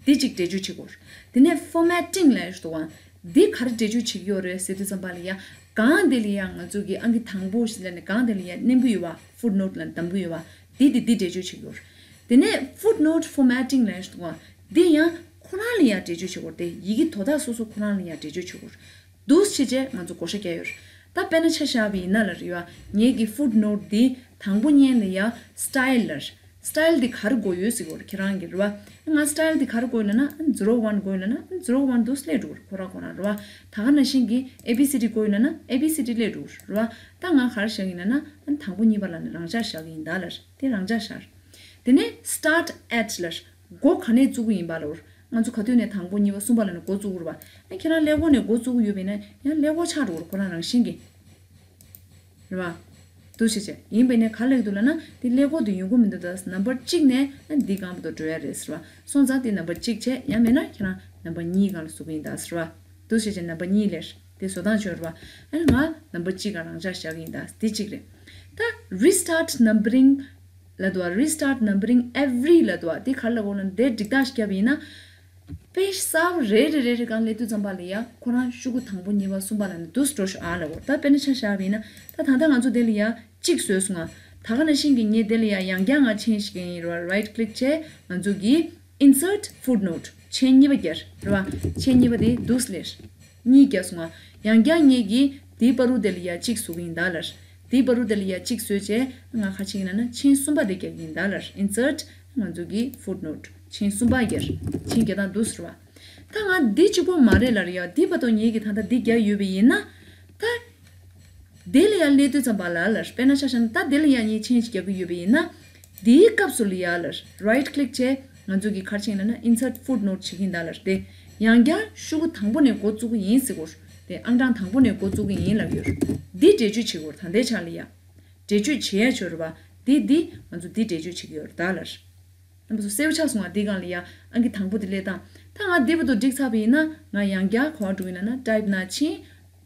འདི་གཅིག་འགྲེལ་བརྗོད་བྱེད་དགོས། དེ་ནས་formatting་ལབ་ཡོད་འདུག་ག་འདི་ག་རེ་འགྲེལ་བརྗོད་བྱེད་ཀྱི་ཡོད་རེད་ཟེར་དུས་ཙམ་པ་ལ་ཡ། གང་དེ་ལ་ཡ་ང་ཚོ་གི་ཨང་ཀི་དང་པོ་ཞིག་ལ་ནི་གང་དེ་ལ་ཡ་མནན་གྱི་ཡོད་པ། Footnote་ལ་འདམ་གྱི་ཡོད་པ། འདི་དེ་འདི་འགྲེལ་བརྗོད་བྱེད་ཀྱི་ཡོད་རེད། དེ་ནས་footnote formatting་ལབ་ཡོད་འདུག་ག་འདི་ཡང་ཁོ་རང་ལ་ཡ་འགྲེལ་བརྗོད་བྱེད་དགོས་ཏེ། ཡི་གེ་དོ་བདག་སོ་སོ་ཁོ་རང་ལ་ཡ་འགྲེལ་བརྗོད་བྱེད་དགོས། འདུག་སེ་བྱས་བྱས་ང་ཚོ་བགོ་བཤའ་བརྒྱབ་ཡོད་རེད། ད་དཔེར་ན་ཆ་བཞག་པ་ཡིན་ན་ལབ་རེད་བ། ངེད་ཀྱི་footnote་འདི་དང་པོ་ཉན་ལ་ཡ་style་ལབ་རེད། style་འདི་ག་རེ་དགོས་ཡོད་ཟེར་གྱི་ཡོད་རེད་ཁྱེད་རང་གིས་རེད་བ། ང་style་འདི་ག་རེ་དགོས་ཡོད་ལབ་ན། zero one་དགོས་ཡོད་ལབ་ན་zero one་འདུག་སེ་སླེབས་འགྲོ་གི་རེད་ཁོ་རང་ཁོ་རང་རེད་བ། ད་ག་ནང་བཞིན་གྱི་A B C D་དགོས་ཡོད་ལབ་ན་A B C D་སླེབས་འགྲོ་གི་རེད་བ། ད་ང་ག་རེ་བཞག་གི་ཡིན་ལབ་ན་དང་པོ་གཉིས་པ་ལ་ནི་རང་འཇགས་བཞག་གི་ཡིན་ད་ལབ་རེད། དེ་རང་འཇགས་བཞག་རེད། དེ་ནས་start at་ལབ་རེད། འགོ་ག་ནས་བཙུགས་ཀྱི་ཡིན་པ་ལབ་རེད། ང་ཚོ་ག་དུས་ནས་དང་པོ་གཉིས་པ་གསུམ་པ་ལ་ནི་འགོ་བཙུགས་ཀྱི་རེད་པ། ཨ་ཁྱེད་རང་ཀླད་ཀོར་ནས་འགོ་བཙུགས་ཀྱི་ཡོད་པ་ཡིན་ན་ཡང་ཀླད་ཀོར་ཆགས་འགྲོ་གི་རེད་ཁོ་རང་རང་བཞིན་གྱིས། རེད་པ། འདུག་སེ་བྱས་ཡིན་པ་ཡིན་ན་ག་ལབ་ཀྱི་འདུག་ལབ་ན། དེ་ཀླད་ཀོར་དུ་ཡོང་གི་མི་འདུག་ད་ནམ་བར་གཅིག་ནས་ཨ་འདི་སྒང་བར་དུ་འགྲོ་ཡ་རེད་ཟེར་བ། སོང་ཙང་དེ་ནམ་བར་གཅིག་བྱས་ཡང་མེད་ན་ཁྱེད་རང་ནམ་བར་གཉིས་སྒང་ལ་བཟོ་གི་ཡིན་ད་ཟེར་བ། འདུག་སེ་བྱས་ནམ་བར་གཉིས་ལབ་རེད། དེ་བཟོ་སྟངས་བྱོས་རེད་པ། ཨ་ནི་ང་ནམ་བར་གཅིག་སྒང་རང་འཇགས་བཞག་གི་ཡིན་ད། དེ་གཅིག་རེད། ད་restart numbering་ལབ་འདུག་པ། restart numbering every་ལབ་འདུག་པ། དེ་ག་རེ་ལབ་དགོས་ལབ་ན། དེ་སྒྲིག་ཐག་ཞིག་བརྒྱབ་པ་ཡིན་ན། དཔེ་གསར་པ་རེ་རེ་རེ་རེ་སྒང་སླེབས་དུས་ཙམ་པ་ལ་ཡ་ཁོ་རང་ཤོག་གུ་དང་པོ་གཉིས་པ་གསུམ་པ་ལ་ནི་འདུག་སེ་འགྲོ་ཤོག་ཨ་ལབ་དགོས། ད་དཔེར་ན་ཆ་བཞག་པ་ཡིན་ན། ད་ད་ལྟ་ང་ཚོ་དེ་ལ་ཡ་གཅིག་བཟོས་སོང་ང་། ད་ག་ནང་བཞིན་གྱི་ངས་དེ་ལ་ཡ་ཡང་བསྐྱར་ང་change་བྱེད་ཀྱི་ཡིན་རེད་པ། right click་བྱས་ང་ཚོ་གི་insert footnote་མཆན་གཉིས་པ་བརྒྱབ་རེད་པ། མཆན་གཉིས་པ་དེ་འདུག་སེ་སླེབས་རེད། གཉིས་བརྒྱབ་སོང་ང་། ཡང་བསྐྱར་ངེད་ཀྱིས་དེའི་བར་དུ་དེ་ལ་ཡ་གཅིག་བཟོ་གི་ཡིན་ད་ལབ་རེད། དེའི་བར་དུ་དེ་ལ་ཡ་གཅིག་བཟོས་བྱས་ང་ག་རེ་བྱེད་ཀྱི་ཡིན་ལབ་ན། མཆན་གསུམ་པ་དེ་རྒྱག་གི་ཡིན་ད་ལབ་རེད། insert་ང་ཚོ་གི་footnote་མཆན་གསུམ་པ་རྒྱག་རེད། མཆན་རྒྱག་སྟངས་འདུག་སེ་རེད་པ། ད་ང་འདི་གཅིག་པོ་མ་རེད་ལབ་རེད་ཡ། དེའི་བར་དུ་ངེད་ཀྱིས་ད་ལྟ་འདི་རྒྱག་ཡོད་པ་ཡིན་ན། ད་དེ་ལ་ཡ་སླེབས་དུས་ཙམ་པ་ལ་ལབ་རེད། དཔེར་ན་ཆ་བཞག་ན་ད་དེ་ལ་ཡ་ངས་change་རྒྱག་གི་ཡོད་པ་ཡིན་ན། དེའི་སྐབས་སུ་ལ་ཡ་ལབ་རེད། right click་བྱས་ང་ཚོ་གི་ག་རེ་བྱེད་ཀྱི་ཡིན་ལབ་ན། insert footnote་བྱེད་ཀྱི་ཡིན་ད་ལབ་རེད། དེ་ཡང་བསྐྱར་ཤོག་གུ་དང་པོ་ནས་འགོ་བཙུགས་ཀྱི་ཡིན་ཟེར་གྱི་ཡོད་རེད། དེ་ཨང་གྲངས་དང་པོ་ནས་འགོ་བཙུགས་ཀྱི་ཡིན་ལབ་ཡོད་རེད། འདི་འགྲེལ་བརྗོད་བྱེད་དགོས་རེད། ད་ལྟའི་ཆ་ལ་ཡ་འགྲེལ་བརྗོད་བྱེད་ཡ་ཆོག་རེད་པ། འདི་འདི་ང་ཚོ་འདི་འགྲེལ་བརྗོད་བྱེད་ཀྱི་ཡོད་རེད་ད་ལབ་རེད། རྣམ་པ་ཚོ་གསལ་པོ་ཆགས་སོང་ང་། འདི་སྒང་ལ་ཡ་ཨང་ཀི་དང་པོ་དེ་སླེབས་སྟངས། ད་ང་འདི་བར་དུ་འགྲིག་ཚར་བ་ཡིན་ན་ང་ཡང་བསྐྱར་ག་པར་འགྲོ་གི་ཡིན་ལབ་ན། type་ནང་ཕྱིན།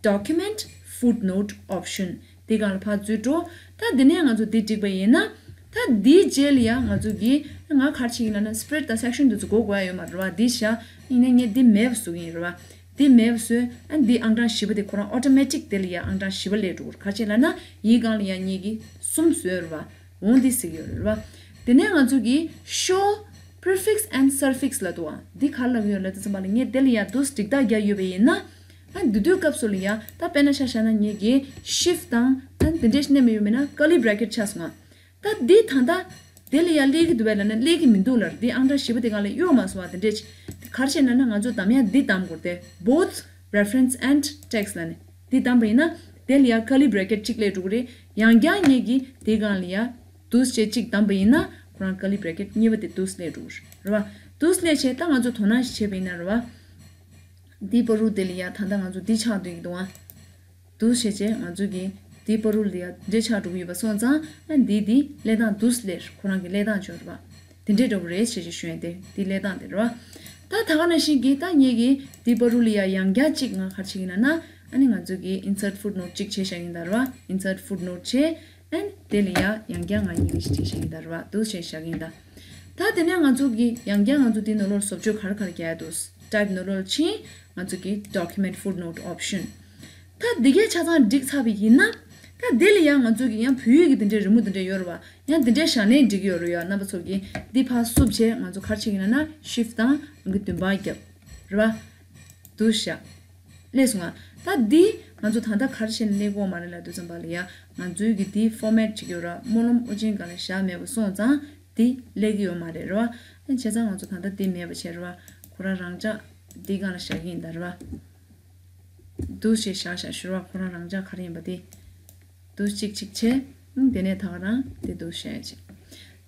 document footnote option་འདི་སྒང་ལ་ཕར་འཛུལ་འགྲོ། ད་འདི་ནས་ང་ཚོ་འདི་འགྲིག་པ་ཡིན་ན། ད་འདིའི་རྗེས་ལ་ཡ་ང་ཚོ་གིས་ང་ག་རེ་བྱེད་ཀྱི་ཡིན་ལབ་ན། spread་དང་section་འདི་ཚོ་འགོད་དགོས་ཡ་ཡོད་མ་རེད་པ། འདི་བཞག་ཡིན་ན་ངས་འདི་མེད་པ་བཟོ་གི་ཡིན་རེད་པ། འདི་མེད་པ་བཟོས། ཨ་འདི་ཨང་གྲངས་བཞི་པ་དེ་ཁོ་རང་automatic་དེ་ལ་ཡ་ཨང་གྲངས་བཞི་པ་སླེབས་འགྲོ་གི་རེད། ག་རེ་བྱས་ལབ་ན་ཡི་གེ་སྒང་ལ་ཡ་ངེད་ཀྱིས་གསུམ་བཟོས་རེད་པ། འོ་འདི་ཟེར་གྱི་ཡོད་རེད་པ། དེ་ནས་ང་ཚོ་གིས་show prefix and suffix་ལབ་འདུག་པ། འདི་ག་རེ་ལབ་ཀྱི་ཡོད་ལབ་དུས་ཙམ་པ་ལ། ངས་དེ་ལ་ཡ་འདུག་སེ་སྒྲིག་ཐག་བརྒྱབ་ཡོད་པ་ཡིན་ན། ཨ་འདི་དུས་སྐབས་སུ་ལ་ཡ་ད་དཔེར་ན་ཆ་བཞག་ན་ངེད་ཀྱིས་shift་དང་ཨ་འདི་འདྲས་མནན་པ་ཡོད་མེད་ན་curly bracket་ཆགས་སོང་ང་། ད་འདི་ད་ལྟ་དེ་ལ་ཡ་སླེབས་ཀྱི་འདུག་པས་ལབ་ན་སླེབས་ཀྱི་མི་འདུག་ལབ་རེད། འདི་ཨང་གྲངས་བཞི་པ་དེ་སྒང་ལ་གཡོལ་མ་སོང་བ་དེ་འདྲས་ཅིག། དེ་ག་རེ་བྱས་ན་ན་ང་ཚོ་གདམ་ཡ་འདི་གདམ་དགོས་རེད་དེ། both reference and text་ལབ་ནས་འདི་གདམ་པ་ཡིན་ན། དེ་ལ་ཡ་curly bracket་གཅིག་སླེབས་འགྲོ་གི་རེད། ཡང་བསྐྱར་ངེད་ཀྱིས་དེ་སྒང་ལ་ཡ་འདུག་སེ་བྱས་གཅིག་གདམ་པ་ཡིན་ན་ཁོ་རང་curly bracket་གཉིས་པ་དེ་འདུག་སེ་སླེབས་འགྲོ་གི་རེད་པ། འདུག་སེ་སླེབས་བྱས་ད་ང་ཚོ་དོ་སྣང་ཞིག་བྱས་པ་ཡིན་ན་རེད་པ། འདི་བར་དུ་དེ་ལ་ཡ་ད་ལྟ་ང་ཚོ་འདི་ཆགས་སྡོད་ཀྱི་འདུག་ཨ། འདུག་སེ་བྱས་བྱས་ང་ཚོ་གི་འདི་བར་དུ་ལ་ཡ་འདྲེ་ཆགས་འགྲོ་གི་ཡོད་པ་སོང་ཙང་། ཨ་འདི་འདི་སླེབས་སྟངས་འདུག་སེ་སླེབས་ཁོ་རང་གི་སླེབས་སྟངས་ཆོག་རེད་པ། དེ་འདྲས་འདྲ་པོ་རེད་བྱས་བྱས་ཞུ་ཡ་དེ་འདི་སླེབས་སྟངས་དེ་རེད་པ། ད་ད་ག་ནང་བཞིན་གྱི་ད་ངེད་ཀྱིས་འདི་བར་དུ་ལ་ཡ་ཡང་བསྐྱར་གཅིག་ང་ག་རེ་བྱེད་ཀྱི་ཡིན་ལབ་ན། ཨ་ནི་ང་ཚོ་གི་insert footnote་གཅིག་བྱས་བཞག་གི་ཡིན་ད་རེད་པ། insert footnote་བྱས། ཨན་དེ་ལ་ཡ་ཡང་བསྐྱར་ང་ཡི་གེ་ཞིག་བྲིས་བཞག་ཡིན་ད་རེད་པ། འདུག་སེ་བཞག་གི་ཡིན་ད། ད་དེ་ནས་ང་ཚོ་གི་ཡང་བསྐྱར་ང་ཚོ་དེ་ནང་ལོགས་བཟོ་བཅོས་ག་རེ་ག་རེ་རྒྱག་ཡ་འདུག། type་ནང་ལོགས་ཕྱིན། ང་ཚོ་གི་document footnote option། ད་འདི་གའི་ཆ་ཚང་འགྲིག་ཚར་བ་ཡིན་ན། ད་དེ་ལ་ཡ་ང་ཚོ་གི་ཡང་བོད་ཡིག་གི་དེ་འདྲའི་རི་མོ་དེ་འདྲ་ཡོད་རེད་པ། ཡང་དེ་འདྲའི་བཞག་ནའི་འགྲིག་གི་ཡོད་རེད་ཡ། རྣམ་པ་ཚོ་གི་འདི་ཕར་བསུབ་བྱས་ང་ཚོ་ག་རེ་བྱེད་ཀྱི་ཡིན་ལབ་ན། shift་དང་ཨང་ཀི་བདུན་པ་བརྒྱབ། རེད་པ། འདུག་བཞག་སླེབས་སོང་ང་། ད་འདི་ང་ཚོ་ད་ལྟ་ག་རེ་བྱས་ནས་སླེབས་ཀྱི་ཡོད་མ་རེད་ལབ་དུས་ཙམ་པ་ལ་ཡ། ང་ཚོའི་གི་འདི་format་བྱེད་ཀྱི་ཡོད་ར། སྨོན་ལམ་དབུ་ཅན་སྒང་ལ་བཞག་མེད་པ་སོང་ཙང་འདི་སླེབས་ཀྱི་ཡོད་མ་རེད། རེད་པ། བྱས་ཙང་ང་ཚོ་ད་ལྟ་འདི་མེད་པ་བྱས། རེད་པ། ཁོ་རང་རང་འཇགས་འདི་སྒང་ལ་བཞག་གི་ཡིན་ད། རེད་པ། འདུག་སེ་བཞག་བཞག་ཞུ་ར། ཁོ་རང་རང་འཇགས་ག་རེ་ཡིན་པ་དེ། འདུག་གཅིག་གཅིག་བྱས། ཨང་དེ་ནས་ད་ག་རང་དེ་འདུག་བཤད་ཅིག།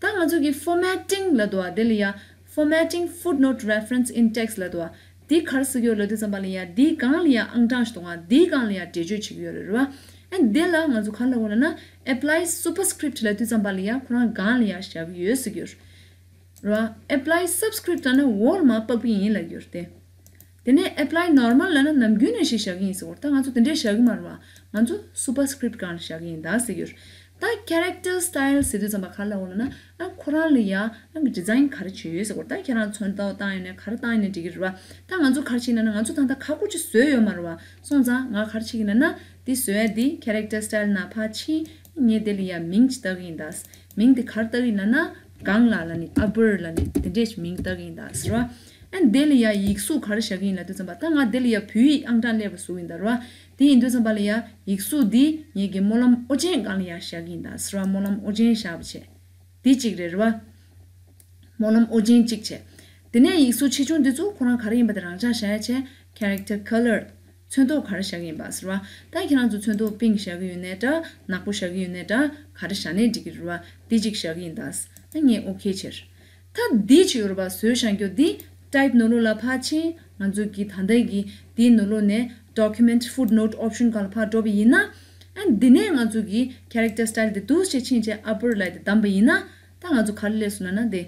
ད་ང་ཚོ་གི་formatting་ལབ་འདུག་པ། དེ་ལ་ཡ་formatting footnote reference in text་ལབ་འདུག་པ། འདི་ག་རེ་ཟེར་གྱི་ཡོད་ལབ་དུས་ཙམ་པ་ལ་ཡ། འདིའི་སྒང་ལ་ཡ་ཨང་གྲངས་ཤིག་འདུག་ག་འདིའི་སྒང་ལ་ཡ་འགྲེལ་བརྗོད་བྱེད་ཀྱི་ཡོད་རེད། རེད་པ། ཨ་འདི་ལ་ང་ཚོ་ག་རེ་ལབ་དགོས་ལབ་ན། apply superscript་ལབ་དུས་ཙམ་པ་ལ་ཡ་ཁོ་རང་སྒང་ལ་ཡ་བཞག་གི་ཡོད་ཟེར་གྱི་ཡོད་རེད། རེད་པ། apply subscript་ལབ་ན་འོག་ལ་མར་ཕབ་ཀྱི་ཡིན་ལབ་ཀྱི་ཡོད་རེད་དེ། དེ་ནས་apply normal ལབ་ན་ནམ་རྒྱུན་ནང་བཞིན་བཞག་གི་ཡིན་ཟེར་བ། ད་ང་ཚོ་དེ་འདྲས་བཞག་གི་མ་རེད་བ། ང་ཚོ་superscript སྒང་ལ་བཞག་གི་ཡིན་ད་ཟེར་གྱི་ཡོད། ད་character style ཟེར་དུས་ཙམ་པ་ག་རེ་ལབ་དགོས་ལབ་ན། ཨ་ཁོ་རང་ལ་ཡ་ཨ་design ག་རེ་བྱས་ཡོད་ཟེར་བ། ད་ཁྱེད་རང་ཚོན་མདོག་བཏང་ཡོད་ནའི་ག་རེ་བཏང་ཡོད་ནའི་འགྲིག་གི་རེད་བ། ད་ང་ཚོ་ག་རེ་བྱེད་ཀྱི་ན་ན། ང་ཚོ་ད་ལྟ་ཁ་སྐོར་ཅིག་བཟོས་ཡོད་མ་རེད་བ། སོང་ཙང་ང་ག་རེ་བྱེད་ཀྱི་ན་ན། འདི་བཟོ་ཡ་འདི་character style ནང་ཕར་ཕྱིན། ངས་དེ་ལ་ཡ་མིང་ཅིག་བཏགས་ཀྱི་ཡིན་ད། མིང་དེ་ག་རེ་བཏགས་ཀྱི་ཡིན་ལབ་ན། གང་ལ་ལབ་ནི། upper ལབ་ནི། དེ་འདྲས་ཤིག་མིང་བཏགས་ཀྱི་ཡིན་ད་ཟེར་བ། ཨ་དེ་ལ་ཡ་ཡིག་གཟུགས་ག་རེ་བཞག་གི་ཡིན་ལབ་དུས་ཙམ་པ། ད་ང་དེ་ལ་ཡ་བོད་ཡིག་ཨང་གྲངས་སླེབས་པ་བཟོ་གི་ཡིན་ད་རེད་བ། དེ་ཡིན་དུས་ཙམ་པ་ལ་ཡ་ཡིག་གཟུགས་འདི་ངེད་ཀྱི་སྨོན་ལམ་ཨོ་རྒྱན་སྒང་ལ་ཡ་བཞག་གི་ཡིན་ད་ཟེར་བ། སྨོན་ལམ་ཨོ་རྒྱན་བཞག་པ་བྱས། དེ་གཅིག་རེད་རེད་བ། སྨོན་ལམ་ཨོ་རྒྱན་གཅིག་བྱས། དེ་ནས་ཡིག་གཟུགས་ཆེ་ཆུང་འདི་ཚོ་ཁོ་རང་ག་རེ་ཡིན་པ་དེ་རང་འཇགས་བཞག་ཡ་བྱས། character color ཚོན་མདོག་ག་རེ་བཞག་གི་ཡིན་པ་ཟེར་བ། ད་ཁྱེད་རང་ཚོ་ཚོན་མདོག་pink བཞག་གི་ཡོད་ནའི་འདྲ། ནག་པོ་བཞག་གི་ཡོད་ནའི་འདྲ། ག་རེ་བཞག་ནའི་འགྲིག་གི་རེད་བ། འདི་གཅིག་བཞག་གི་ཡིན་ད། ཨ་ངས་ཨོ་ཁེ་བྱས། ད་འདི་བྱས་ཡོད་རེད་བ། བཟོས་བཞག་རྒྱུ་འདི་type ནོར་ལུག་ལ་ཕར་ཕྱིན། ང་ཚོ་གི་ད་ལྟའི་གི་འདི་ནོར་ལུག་ནས་document footnote option སྒང་ལ་ཕར་འགྲོ་བ་ཡིན་ན། ཨ་འདི་ནས་ང་ཚོ་གི་character style འདི་འདུག་སེ་ཕྱིན་བྱས་upper ལ་དེ་བདམས་པ་ཡིན་ན། ད་ང་ཚོ་ག་རེ་སླེབས་སོང་ལབ་ན། དེ་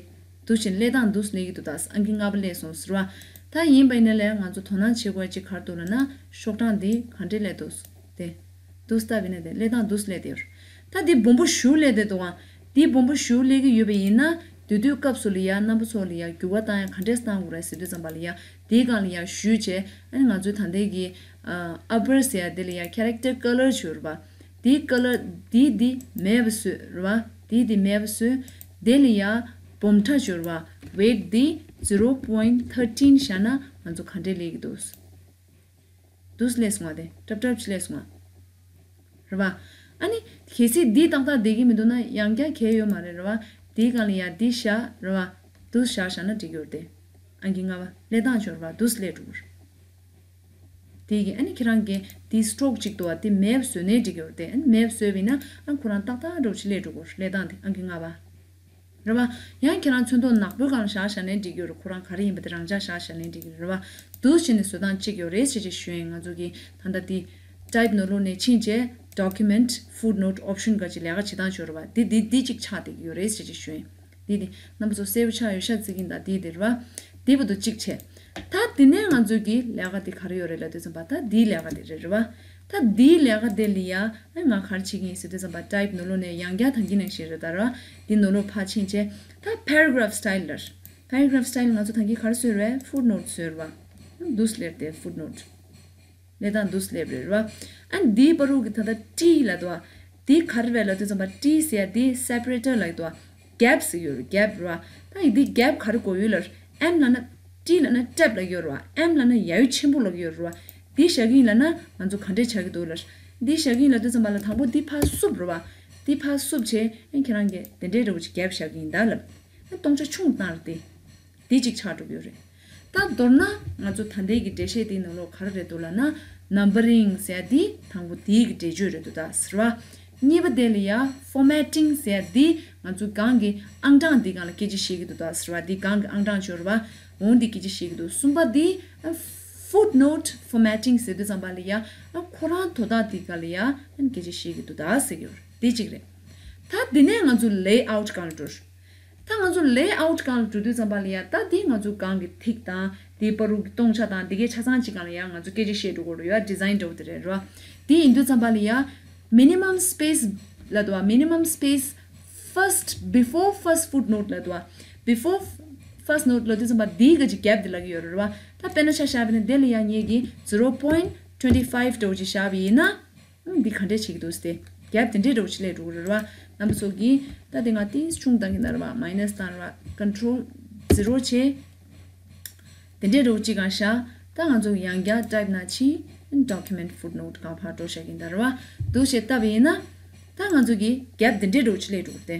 འདུག་སེ་སླེབས་སྟངས་འདུག་སེ་སླེབས་ཀྱི་འདུག་ད་ཨང་ཀི་ལྔ་པ་སླེབས་སོང་ཟེར་བ། ད་ཡིན་པ་ཡིན་ན་ལས་ང་ཚོ་དོ་སྣང་བྱེད་དགོས་ཅིག་ག་རེ་འདུག་ལབ་ན། ཤོག་གྲངས་འདི་ག་འདྲས་སླེབས་འདུག་དེ་འདུག་སེ་བལྟས་པ་ཡིན་ན་དེ་སླེབས་སྟངས་འདུག་སེ་སླེབས་བསྡད་ཡོད། ད་འདི་སྦོམ་པོ་ཞེ་པོ་སླེབས་བསྡད་འདུག་ཨང་། འདི་སྦོམ་པོ་ཞེ་པོ་སླེབས་ཀྱི་ཡོད་པ་ཡིན་ན། དེ་དུས་སྐབས་སུ་ལ་ཡ་རྣམ་པ་ཚོ་ལ་ཡ་འགྱུར་བ་བཏང་ཡ་ག་འདྲས་བཏང་དགོས་རེད་ཟེར་དུས་ཙམ་པ་ལ་ཡ། དེའི་སྒང་ལ་ཡ་ཞུས་བྱས། ཨ་ནི་ང་ཚོའི་ད་ལྟའི་གི་ཨ་upper ཟེར་ཡ་དེ་ལ་ཡ་character color བྱས་ཡོད་རེད་པ། དེའི་color དེའི་དེ་མེད་པ་བཟོས་རེད་པ། དེའི་དེ་མེད་པ་བཟོས། དེ་ལ་ཡ་སྦོམ་ཕྲ་བྱས་ཡོད་རེད་པ། weight དེ་zero point thirteen བཞག་ན་ང་ཚོ་ག་འདྲས་སླེབས་ཀྱི་འདུག་འདུག་སེ་སླེབས་སོང་བ། དེ་ཀྲབ་ཀྲབ་ཅིག་སླེབས་སོང་བ། རེད་པ། ཨ་ནི་གལ་སྲིད་འདི་ཏག་ཏག་བསྡད་ཀྱི་མི་འདུག་ན། ཡང་བསྐྱར་གལ་ཡོད་མ་རེད། རེད་པ། དེའི་སྒང་ལ་ཡ་འདི་བཞག་རེད་པ། འདུག་སེ་བཞག་བཞག་ན་འགྲིག་གི་ཡོད་རེད་དེ། ཨང་ཀི་ལྔ་པ་སླེབས་སྟངས་བྱས་ཡོད་རེད་པ། འདུག་སེ་སླེབས་འགྲོ་གི་རེད། དེ་གི་ཨ་ནི་ཁྱེད་རང་གིས་དེ་stroke གཅིག་འདུག་པ། དེ་མེད་པ་བཟོས་ནའི་འགྲིག་གི་ཡོད་རེད་དེ། ཨ་ནི་མེད་པ་བཟོས་པ་ཡིན་ན་ཨ་ཁོ་རང་ཏག་ཏག་འདྲ་པོ་ཅིག་སླེབས་འགྲོ་གི་རེད། སླེབས་སྟངས་དེ་ཨང་ཀི་ལྔ་པ། རེད་པ། ཡང་ཁྱེད་རང་ཚོན་མདོག་ནག་པོའི་སྒང་ལ་བཞག་བཞག་ནའི་འགྲིག་གི་ཡོད་རེད། ཁོ་རང་ག་རེ་ཡིན་པ་དེ་རང་འཇགས་བཞག་བཞག་ནའི་འགྲིག་གི་རེད་པ། འདུག་སེ་བྱས་ནས་བཟོ་སྟངས་གཅིག་ཡོད་རེད་ཟེར་བྱས་ཞུ་ཡིན། ང་ཚོ་གི་ད་ལྟ་དེ་type ནོར་ལུག་ནས་ཕྱིན་བྱས་document footnote option ག་ཅིག་ལས་ཀ་བྱེད་སྟངས་བྱས་ཡོད་རེད་པ། འདི་འདི་འདི་གཅིག་ཆགས་བསྡད་ཀྱི་ཡོད་རེད་ཟེར་བྱས་ཞུ་ཡིན། འདི་འདི་རྣམ་པ་ཚོ་གསལ་པོ་ཆགས་ཡོད་ཤག་བརྩི་གི་ཡིན་ད། འདི་འདི་རེད་པ། འདི་བར་དུ་གཅིག་བྱས། ད་དེ་ནས་ང་ཚོ་གི་ལས་ཀ་དེ་ག་རེ་ཡོད་རེད་ལབ་དུས་ཙམ་པ། ད་འདིའི་ལས་ཀ་དེ་རེད། རེད་པ། ད་འདིའི་ལས་ཀ་དེ་ལ་ཡ་ཨ་ང་ག་རེ་བྱེད་ཀྱི་ཡིན་ཟེར་དུས་ཙམ་པ། type ནོར་ལུག་ནས་ཡང་བསྐྱར་ད་གིན་ནང་བཞིན་རེད་ད། རེད་པ། འདི་ནོར་ལུག་ཕར་ཕྱིན་བྱས། ད་paragraph style ལབ། paragraph style ང་ཚོ་ད་གིན་ག་རེ་བཟོས་རེད། footnote བཟོས་རེད་པ། འདུག་སེ་སླེབས་ཏེ་footnote སླེབས་སྟངས་འདུག་སེ་སླེབས་རེད། རེད་པ། ཨ་འདིའི་བར་དུ་གི་ད་ལྟ་T ལབ་འདུག་པ། འདི་ག་རེ་རེད་ལབ་དུས་ཙམ་པ། T ཟེར་ཡ་འདི་separator ལབ་འདུག་པ། gap ཟེར་ཡོད་རེད། gap རེད་པ། ད་ཡི་འདི་gap ག་རེ་དགོས་ཡོད་ལབ། M ལབ་ན། T ལབ་ན་tab ལབ་ཡོད་རེད་པ། M ལབ་ན་ཡ་ཡོ་ཆེན་པོ་ལབ་ཡོད་རེད་པ། འདི་བཞག་གི་ཡིན་ལབ་ན་ང་ཚོ་ག་འདྲས་ཆགས་ཀྱི་འདུག་ལབ། འདི་བཞག་གི་ཡིན་ལབ་དུས་ཙམ་པ་ལ་དང་པོ་འདི་ཕར་བསུབ་རེད་པ། འདི་ཕར་བསུབ་བྱས། ཨ་ཁྱེད་རང་གིས་དེ་འདྲས་འདྲ་པོ་ཅིག་gap བཞག་གི་ཡིན་ད་ལབ། ཨ་སྟོང་ཆ་ཆུང་བཏང་རེད་དེ། འདི་གཅིག་ཆགས་འགྲོ་གི་ཡོད་རེད། ད་མདོར་ན་ང་ཚོ་ད་ལྟའི་གི་འགྲེལ་བཤད་འདིའི་ནང་ལོགས་ག་རེ་རེད་འདུག་ལབ་ན། numbering ཟེར་ཡ་འདི་དང་པོ་འདིའི་གི་འགྲེལ་བརྗོད་རེད་འདུག་ད་ཟེར་བ། གཉིས་པ་དེ་ལ་ཡ་formatting ཟེར་ཡ་འདི་ང་ཚོ་སྒང་གི་ཨང་གྲངས་འདི་སྒང་ལ་སྐད་ཆ་བཤད་ཀྱི་འདུག་ད་ཟེར་བ། འདི་སྒང་གི་ཨང་གྲངས་འབྱོར་བ་འོང་འདི་སྐད་ཆ་བཤད་ཀྱི་འདུག་གསུམ་པ་འདི་footnote formatting ཟེར་དུས་ཙམ་པ་ལ་ཡ་ཁོ་རང་དོ་བདག་འདི་སྒང་ལ་ཡ་སྐད་ཆ་བཤད་ཀྱི་འདུག་ད་ཟེར་གྱི་ཡོད་རེད། འདི་གཅིག་རེད། ད་འདི་ནས་ང་ཚོ་layout སྒང་ལ་འགྲོ། ད་ང་ཚོ་layout སྒང་ལ་འགྲོ་དུས་ཙམ་པ་ལ་ཡ། ད་འདི་ང་ཚོ་སྒང་གི་ཐིག་དང་འདིའི་བར་དུ་གི་སྟོང་ཆ་དང་འདི་གའི་ཆ་ཚང་གཅིག་སྒང་ལ་ཡ་ང་ཚོ་སྐད་ཆ་བཤད་འགྲོ་དགོས་རེད་ཡ། design འདྲ་པོ་དེ་རེད་རོ། འདི་ཡིན་དུས་ཙམ་པ་ལ་ཡ་minimum space ལབ་འདུག་པ། minimum space first before first footnote ལབ་འདུག་པ། before first note ལབ་དུས་ཙམ་པ་འདིའི་ག་ཅིག་gap འདི་ལབ་ཀྱི་ཡོད་རེད་རོ། ད་དཔེར་ན་ཆ་བཞག་པ་ཡིན་ན་འདི་ལ་ཡ་ངེད་ཀྱིས་zero point twenty five འདྲ་པོ་ཅིག་བཞག་པ་ཡིན་ན། ཨང་། འདི་ག་འདྲས་བྱེད་ཀྱི་འདུག་ཟེར་ཏེ། gap དེ་འདྲས་འདྲ་པོ་ཅིག་སླེབས་འགྲོ་གི་རེད་ར། རྣམ་པ་ཚོ་གིས་ད་དེ་ང་ཏིས་ཆུང་བཏང་གི་ན་ར་བ། minus བཏང་ར། control zero བྱས། དེ་འདྲས་འདྲ་པོ་ཅིག་གང་བཞག་ད་ང་ཚོ་ཡང་བསྐྱར་type ནང་ཕྱིན། document footnote གང་ཕར་འགྲོ་བཞག་གི་ན་ར་བ། འདུག་བྱས་བཏབ་པ་ཡིན་ན། ད་ང་ཚོ་གི་gap དེ་འདྲས་འདྲ་པོ་ཅིག་སླེབས་འགྲོ་གི་རེད་དེ།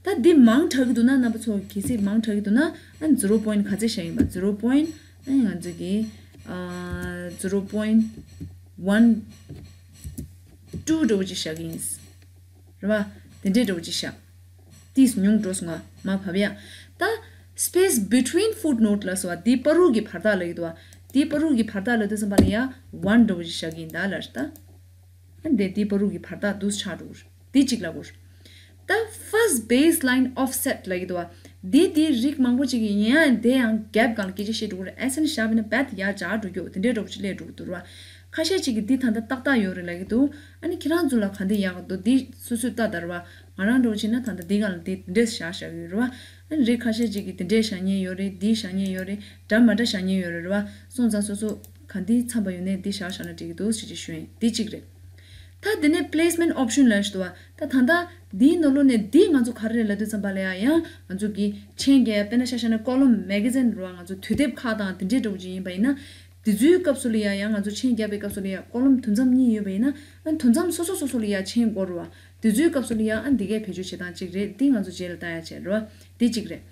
ད་འདི་མང་དྲགས་ཀྱི་འདུག་ན། རྣམ་པ་ཚོ་གལ་སྲིད་མང་དྲགས་ཀྱི་འདུག་ན། ཨ་zero point ག་ཚད་བཞག་ཡིན་པ། zero point ཨ་ང་ཚོ་གིས་ཨ་zero point one two འདྲ་པོ་ཅིག་བཞག་གི་ཡིན། རེད་བ། དེ་འདྲས་འདྲ་པོ་ཅིག་བཞག་ཏིས་ཉུང་འགྲོ་སོང་ང་མ་བབ་ཡ། ད་space between footnote ལབ་སོང་བ། འདི་བར་དུ་གི་བར་ཐག་ལབ་ཀྱི་འདུག་བ། འདི་བར་དུ་གི་བར་ཐག་ལབ་དུས་ཙམ་པ་ལ་ཡ་one འདྲ་པོ་ཅིག་བཞག་གི་ཡིན་ད་ལབ་རེད་ད། ཨ་འདི་འདི་བར་དུ་གི་བར་ཐག་འདུག་ཆགས་འགྲོ་གི་རེད། འདི་གཅིག་ལབ་དགོས་རེད། ད་first baseline offset ལབ་ཀྱི་འདུག་བ། འདི་འདི་རིགས་མང་པོ་ཅིག་གིས་ཡིན་ཡང་དེ་ཡང་གེབ་སྒང་ལ་སྐད་ཆ་བཤད་འགྲོ་གི་རེད། ཨེ་སེན་བཞག་པ་ཡིན་ན་བེད་ཡར་འཇགས་འགྲོ་རྒྱུ་དེ་འདྲའི་འདྲ་པོ་ཅིག་སླེབས་འགྲོ་གི་འདུག་ར། ཁ་ཤས་ཅིག་གིས་འདི་ད་ལྟ་ཏག་ཏག་ཡོད་རེད་ལབ་ཀྱི་འདུག་ཨ་ནི་ཁྱེད་རང་ཚོ་ལ་ག་འདི་ཡག་གི་འདུག་འདི་སོ་སོས་ལྟ་ད་ར་བ། ང་རང་འདྲ་པོ་བྱས་ན་ད་ལྟ་འདི་སྒང་ལ་འདི་འདི་འདྲས་བཞག་བཞག་གི་ཡོད་རེད་བ། ཨ་ནི་རིགས་ཁ་ཤས་ཅིག་གིས་འདི་འདྲས་བཞག་མཁན་ཡོད་རེད། འདི་བཞག་མཁན་ཡོད་རེད། འདྲ་མ་འདྲ་བཞག་མཁན་ཡོད་རེད་ར་བ། སོང་ཙང་སོ་སོ་ག་འདི་འཚམ་པ་ཡོད་ནའི་འདི་བཞག་བཞག་ན་འགྲིག་གི་འདུག་ཞེས་ཅིག་ཞུ་ཡིན། འདི་གཅིག་རེད། ད་དེ་ནས་placement option ལབ་ཞིག་འདུག་བ། ད་ད་ལྟ་འདིའི་ནང་ལོགས་ནས་འདི་ང་ཚོ་ག་རེ་རེད་ལབ་དུས་ཙམ་པ་ལ་ཡ་ཡང་ང་ཚོ་གི་མཆན་རྒྱག་ཡ། དཔེར་ན་ཆ་བཞག་ན་column magazine རེད་བ། ང་ཚོ་དུས་དེབ་ཁག་དང་དེ་འདྲའི་འདྲ་པོ་ཅིག་ཡིན་པ་ཡིན་ན། དེ་ཚོའི་སྐབས་སུ་ལ་ཡ་ཡང་ང་ཚོ་མཆན་རྒྱག་པའི་སྐབས་སུ་ལ་ཡ་column དུམ་མཚམས་གཉིས་ཡོད་པ་ཡིན་ན། ཨ་དུམ་མཚམས་སོ་སོ་སོ་སོ་ལ་ཡ་མཆན་འགོད་རེད་བ། དེ་ཚོའི་སྐབས་སུ་ལ་ཡ་ཨ་འདི་གའི་བེད་སྤྱོད་བྱེད་སྟངས་གཅིག་རེད། འདི་ང་ཚོ་རྗེས་ལ་ལྟ་ཡ་བྱས་རེད་བ། འདི་གཅིག་རེད།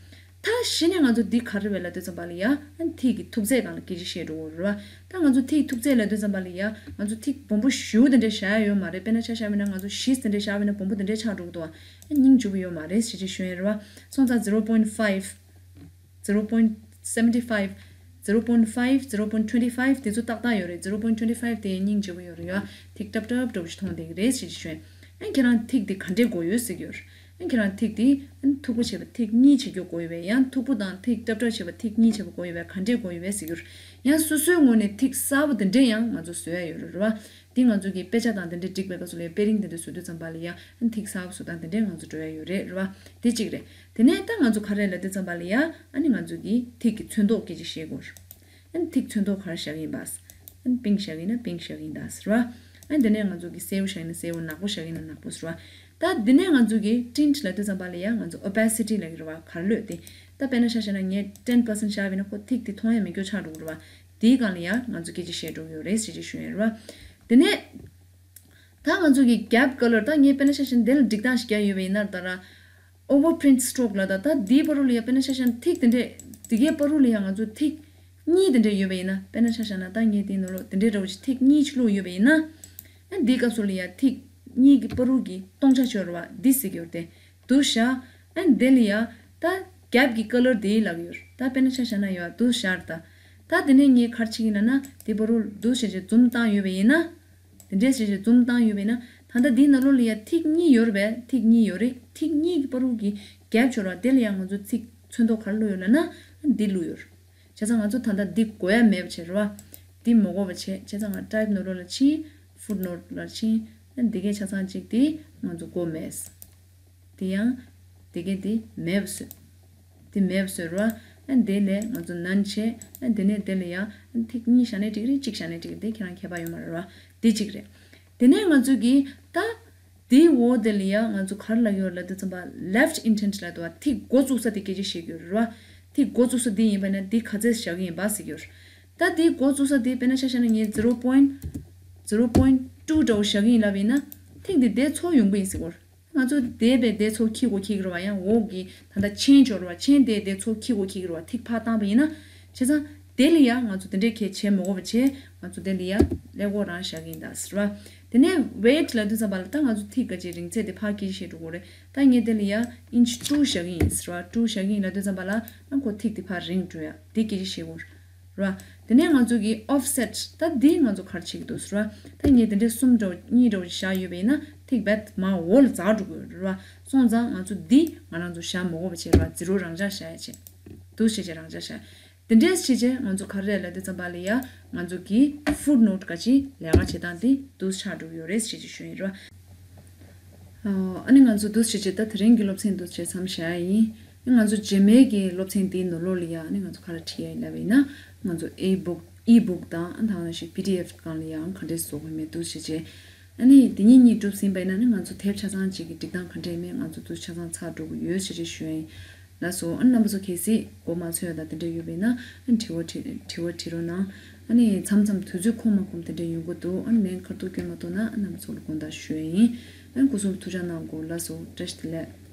ད་གཞི་ནས་ང་ཚོ་འདི་ག་རེ་རེད་ལབ་དུས་ཙམ་པ་ལ་ཡ་ཨ་ཐིག་གི་ཐུག་ཚད་སྒང་ལ་སྐད་ཆ་བཤད་འགྲོ་གི་རེད་བ། ད་ང་ཚོ་ཐིག་ཐུག་ཚད་ལབ་དུས་ཙམ་པ་ལ་ཡ་ང་ཚོ་ཐིག་སྦོམ་པོ་ཞེ་པོ་དེ་འདྲ་བཞག་ཡ་ཡོད་མ་རེད། དཔེར་ན་ཆ་བཞག་པ་ཡིན་ན་ང་ཚོ་བཞི་དེ་འདྲ་བཞག་པ་ཡིན་ན་སྦོམ་པོ་དེ་འདྲ་ཆགས་འགྲོ་གི་འདུག་བ། ཨ་སྙིང་རྗེ་པོ་ཡོད་མ་རེད་ཞེས་ཅིག་ཞུ་ཡ་རེད་བ། སོང་ཙང་zero point five, zero point seventy five, zero point five, zero point twenty five དེ་ཚོ་ཏག་ཏག་ཡོད་རེད། zero point twenty five དེ་སྙིང་རྗེ་པོ་ཡོད་རེད་ཡ། ཐིག་ཏབ་ཏབ་འདྲ་པོ་ཞིག་མཐོང་བསྡད་ཀྱི་རེད་ཞེས་ཅིག་ཞུ་ཡ། ཨ་ཁྱེད་རང་ཐིག་དེ་ག་འདྲས་དགོས་ཡོད་ཟེར་གྱི་ཡོད་རེད། ཨ་ཁྱེད་རང་ཐིག་དེ་ཨ་མཐུག་པོ་བྱས་པ་ཐིག་གཉིས་བྱེད་རྒྱུ་དགོས་ཡོད་པས། ཡང་མཐུག་པོ་དང་ཐིག་ཏབ་ཏབ་བྱས་པ་ཐིག་གཉིས་བྱས་པ་དགོས་ཡོད་པས། ག་འདྲས་དགོས་ཡོད་པས་ཟེར་གྱི་ཡོད་རེད། ཡང་སོ་སོའི་ངོས་ནས་ཐིག་གསར་པ་དེ་འདྲས་ཡང་ང་ཚོ་བཟོ་ཡ་ཡོད་རེད་རེད་བ། འདི་ང་ཚོ་གི་དཔེ་ཆ་དང་དེ་འདྲས་སྒྲིག་པའི་སྐབས་སུ་ལ་དཔེ་རིང་དེ་འདྲས་བཟོ་དུས་ཙམ་པ་ལ་ཡ་ཨ་ཐིག་གསར་པ་བཟོ་སྟངས་དེ་འདྲས་ང་ཚོ་འགྲོ་ཡ་ཡོད་རེད་རེད་བ། དེ་གཅིག་རེད། དེ་ནས་ད་ང་ཚོ་ག་རེ་ལབ་དུས་ཙམ་པ་ལ་ཡ་ཨ་ནི་ང་ཚོ་གི་ཐིག་གི་ཚོན་མདོག་སྐད་ཆ་བཤད་དགོས། ཨ་ནི་ཐིག་ཚོན་མདོག་ག་རེ་བཞག་གི་ཡིན་པ། ཨ་ནི་པིང་བཞག་གི་ཡིན་ན་པིང་བཞག་གི་ཡིན་ད་ཟེར་བ། ཨ་ནི་དེ་ནས་ང་ཚོ་གི་སེའུ་བཞག་གི་ཡིན་ན་སེའུ། ནག་པོ་བཞག་གི་ཡིན་ན་ནག་པོ་ཟེར་བ། ད་དེ་ནས་ང་ཚོ་གི་ཊིན་ཊི་ལབ་དུས་ཙམ་པ་ལ་ཡ་ང་ཚོ་opacity ལབ་ཀྱི་རེད་བ། གར་ལོད་དེ། ད་དཔེར་ན་ཆ་བཞག་ན་ངས་ten percent བཞག་པ་ཡིན་ན་ཁོ་ཐིག་དེ་མཐོང་ཡ་མེད་རྒྱུ་ཆགས་འགྲོ་གི་རེད་བ། དེའི་སྒང་ལ་ཡ་ང་ཚོ་སྐད་ཆ་བཤད་འགྲོ་གི་ཡོད་རེད་ཞེས་ཅིག་ཞུ་ཡ་རེད་བ། དེ་ནས། ད་ང་ཚོ་གི་གེབ་ཀ་ལར། ད་ངས་དཔེར་ན་ཆ་བཞག་ན་འདི་ལ་སྒྲིག་སྟངས་ཤིག་རྒྱག་ཡོད་པ་ཡིན་ན། ད་ར་overprint stroke ལབ་ད། ད་འདིའི་བར་དུ་ལ་ཡ་དཔེར་ན་ཆ་བཞག་ན་ཐིག་དེ་འདྲས། འདི་གའི་བར་དུ་ལ་ཡ་ང་ཚོ་ཐིག་གཉིས་དེ་འདྲས་ཡོད་པ་ཡིན་ན། དཔེར་ན་ཆ་བཞག་ན་ད་ངས་འདིའི་ནང་ལོགས་དེ་འདྲས་འདྲ་བོ་ཅིག་ཐིག་གཉིས་ཅིག་བླུགས་ཡོད་པ་ཡིན་ན། ཨ་འདིའི་སྐབས་སུ་ལ་ཡ་ཐིག་གཉིས་ཀྱི་བར་དུ་གི་སྟོང་ཆ་ཅིག་ཡོད་རེད་བ། འདི་ཟེར་གྱི་ཡོད་རེད་དེ། འདུག་བཞག་ཨ་འདི་ལ་ཡ་ད་གེབ་ཀྱི་ཀ་ལར་དེ་ལབ་ཀྱི་ཡོད་རེད། ད་དཔེར་ན་ཆ་བཞག་ན་ཡ་འདུག་བཞག་རེད་ད། ད་དེ་ནས་ངས་ག་རེ་བྱེད་ཀྱི་ཡིན་ལབ་ན། དེ་བར་དུ་འདུག་བྱས་བྱས་zoom བཏང་ཡོད་པ་ཡིན་ན། དེ་འདྲས་བྱས་བྱས་zoom བཏང་ཡོད་པ་ཡིན་ན། ད་ལྟ་འདིའི་ནང་ལོགས་ལ་ཡ་ཐིག་གཉིས་ཡོད་རེད་པས། ཐིག་གཉིས་ཡོད་རེད། ཐིག་གཉིས་ཀྱི་བར་དུ་གི་གེབ་ཅིག་ཡོད་རེད་བ། དེ་ལ་ཡ་ང་ཚོ་ཚིག་ཚོན་མདོག་ག་རེ་བླུགས་ཡོད་ལབ་ན། འདི་བླུགས་ཡོད་རེད། བྱས་ཙང་ང་ཚོ་ད་ལྟ་འདི་དགོས་ཡ་མེད་པ་བྱས་རེད་བ། འདི་མ་དགོས་པ་བྱས། བྱས་ཙང་ང་ཊའིབ་ནང་ལོགས་ལ་ཕྱིན། ཕུཊ་ནོཊ་ལ་ཕྱིན། འདི་གས་ཆ་ཚང་གཅིག་དེ་ང་ཚོ་དགོས་མེད། དེ་ཡང་དེ་གས་དེ་མེད་པ་བཟོས། དེ་མེད་པ་བཟོས་ར། ཨ་དེ་ལས་ང་ཚོ་none བྱས། ཨ་དེ་ནས་དེ་ལ་ཡང་ཐིག་གཉིས་བཞག་ནས་འགྲིག་རེད། གཅིག་བཞག་ནས་འགྲིག་རེད། དེ་ཁྱེད་རང་ཁྱད་པར་ཡོད་མ་རེད་ར། དེ་གཅིག་རེད། དེ་ནས་ང་ཚོ་གིས་ད་དེའི་འོག་དེ་ལ་ཡང་ང་ཚོ་ག་རེ་ལབ་ཡོད་ལབ་དུས་ཙམ་པ། left indent ལབ་འདུག་བ། ཐིག་འགོ་བཙུགས་ས་དེ་སྐད་ཆ་བཤད་ཀྱི་ཡོད་རེད་བ། ཐིག་འགོ་བཙུགས་ས་དེ་ཡིན་པ་ན་དེ་ག་ཚད་བཞག་གི་ཡིན་པ་ཟེར་གྱི་ཡོད་རེད། ད་དེའི་འགོ་བཙུགས་ས་དེ་དཔེར་ན་ཆ་བཞག་ན་ངས་zero point, zero point two འདྲ་བོ་བཞག་གི་ཡིན་ལབ་ཡིན་ན། ཐིག་འདི་དེ་ཚོ་ཡོང་གི་ཡིན་ཟེར་གྱི་ཡོད་རེད། ང་ཚོ་དེ་བས་དེ་ཚོ་འཁྱེར་དགོས་འཁྱེར་གྱི་རེད་བ། ཡང་འོག་གི་ད་ལྟ་མཆན་ཅིག་ཡོད་རེད་བ། མཆན་དེ་དེ་ཚོ་འཁྱེར་དགོས་འཁྱེར་གྱི་རེད་བ། ཐིག་ཕར་བཏང་པ་ཡིན་ན། བྱས་ཙང་དེ་ལ་ཡང་ང་ཚོ་དེ་འདྲས་གལ་ཆེ་མ་དགོས་པ་བྱས། ང་ཚོ་དེ་ལ་ཡང་ཀླད་ཀོར་རང་བཞག་གི་ཡིན་ད་ཟེར་བ། དེ་ནས་weight ལབ་དུས་ཙམ་པ་ལ་ད་ང་ཚོ་ཐིག་ག་ཅིག་རིང་ཚད་དེ་ཕར་འཁྱེར་བཤད་འགྲོ་གི་རེད། ད་ངས་དེ་ལ་ཡང་inch two བཞག་གི་ཡིན་ཟེར་བ། two བཞག་གི་ཡིན་ལབ་དུས་ཙམ་པ་ལ་ཨ་ཁོ་ཐིག་དེ་ཕར་རིང་འགྲོ་ཡ་དེ་སྐད་ཆ་བཤད་དགོས་རེད། ར། དེ་ནས་ང་ཚོ་གི་offset། ད་འདི་ང་ཚོ་ག་རེ་བྱེད་ཀྱི་འདུག་ཟེར་བ། ད་ངས་དེ་འདྲའི་གསུམ་འདྲ་བོ་གཉིས་འདྲ་བོ་ཞིག་བཞག་ཡོད་པ་ཡིན་ན། ཐིག་རྦད་མར་འོག་ལ་འཛེགས་འགྲོ་གི་ཡོད་རེད་བ། སོང་ཙང་ང་ཚོ་འདི་ང་རང་ཚོ་བཞག་མ་དགོས་པ་བྱས་རེད་བ། zero རང་འཇགས་བཞག་ཡ་བྱས། འདུག་བྱས་བྱས་རང་འཇགས་བཞག་དེ་འདྲས་བྱས་བྱས་ང་ཚོ་ག་རེ་རེད་ལབ་དུས་ཙམ་པ་ལ་ཡ། ང་ཚོ་གི་footnote ག་ཅིག་ལས་ཀ་བྱེད་སྟངས་དེ་འདུག་ཆགས་འགྲོ་གི་ཡོད་རེད་ཞེས་ཅིག་ཞུ་ཡིན་རེད་བ། ཨ་ནི་ང་ཚོ་འདུག་བྱས་བྱས་ད་དེ་རིང་གི་སློབ་ཚན་འདུག་བྱས་མཚམས་བཞག་ཡ་ཡིན། ང་ཚོ་རྗེས་མའི་གི་སློབ་ཚན་འདིའི་ནང་ལོགས་ལ་ཡ་ཨ་ནི་ང་ཚོ་ག་རེ་ཁྲིད་ཡ་ཡིན་ལབ་པ་ཡིན་ན། ང་ཚོ་e-book, e-book དང་ཨ་ནི་ད་ག་ནང་བཞིན་པི་ཌི་ཨེཕ་སྒང་ལ་ཡང་ག་འདྲས་བཟོ་དགོས་མེད་འདུག་བྱས་བྱས། ཨ་ནི་འདི་གཉིས་གཉིས་གྲུབ་ཟིན་པ་ཡིན་ན་ཨ་ནི་ང་ཚོ་དེབ་ཆ་ཚང་གཅིག་གི་སྒྲིག་སྟངས་ག་འདྲས་མེད་ང་ཚོ་འདུག་ཆ་ཚང་ཚར་འགྲོ་གི་ཡོད་ཞེས་ཞུ་ཡ་ཡིན། ལགས་སོ། ཨ་ནི་རྣམ་པ་ཚོ་གལ་སྲིད་མགོ་མ་ཚོས་ཡ་དང་དེ་འདྲ་ཡོད་པ་ཡིན་ན་ཨ་ནི་དྲི་བ་དྲི་དྲི་བ་དྲི་རོགས་གནང་། ཨ་ནི་མཚམས་མཚམས་དུས་ཚོད་ཁོམ་མ་ཁོམ་དེ་འདྲ་ཡོང་གི་འདུག་ཨ་ནི་ལན་ཁ་ཐུག་སྐྱོན་མ་ཐུབ་ན་ཨ་རྣམ་པ་ཚོ་ལ་དགོངས་དག་ཞུ་ཡ་ཡིན། ཨ་ནི་སྐུ་གཟུགས་ལ་ཐུགས་ཅག་གནང་དགོས། ལགས་སོ། བཀྲ་ཤིས་བདེ་ལེགས།